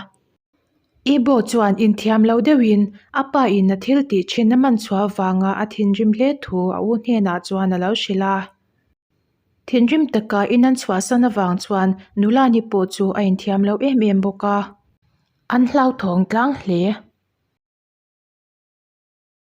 I Bo chuan inthiam lo deuhin a pa in a thil tih thin a man chhuah avanga a thinrim hle thu a u hnenah chuan a lo hrilh a. Thinrim taka in an chhuahsan avang chuan nula ni pawh chu a inthiam lo em em bawk a, an hlauthawng tlang hle.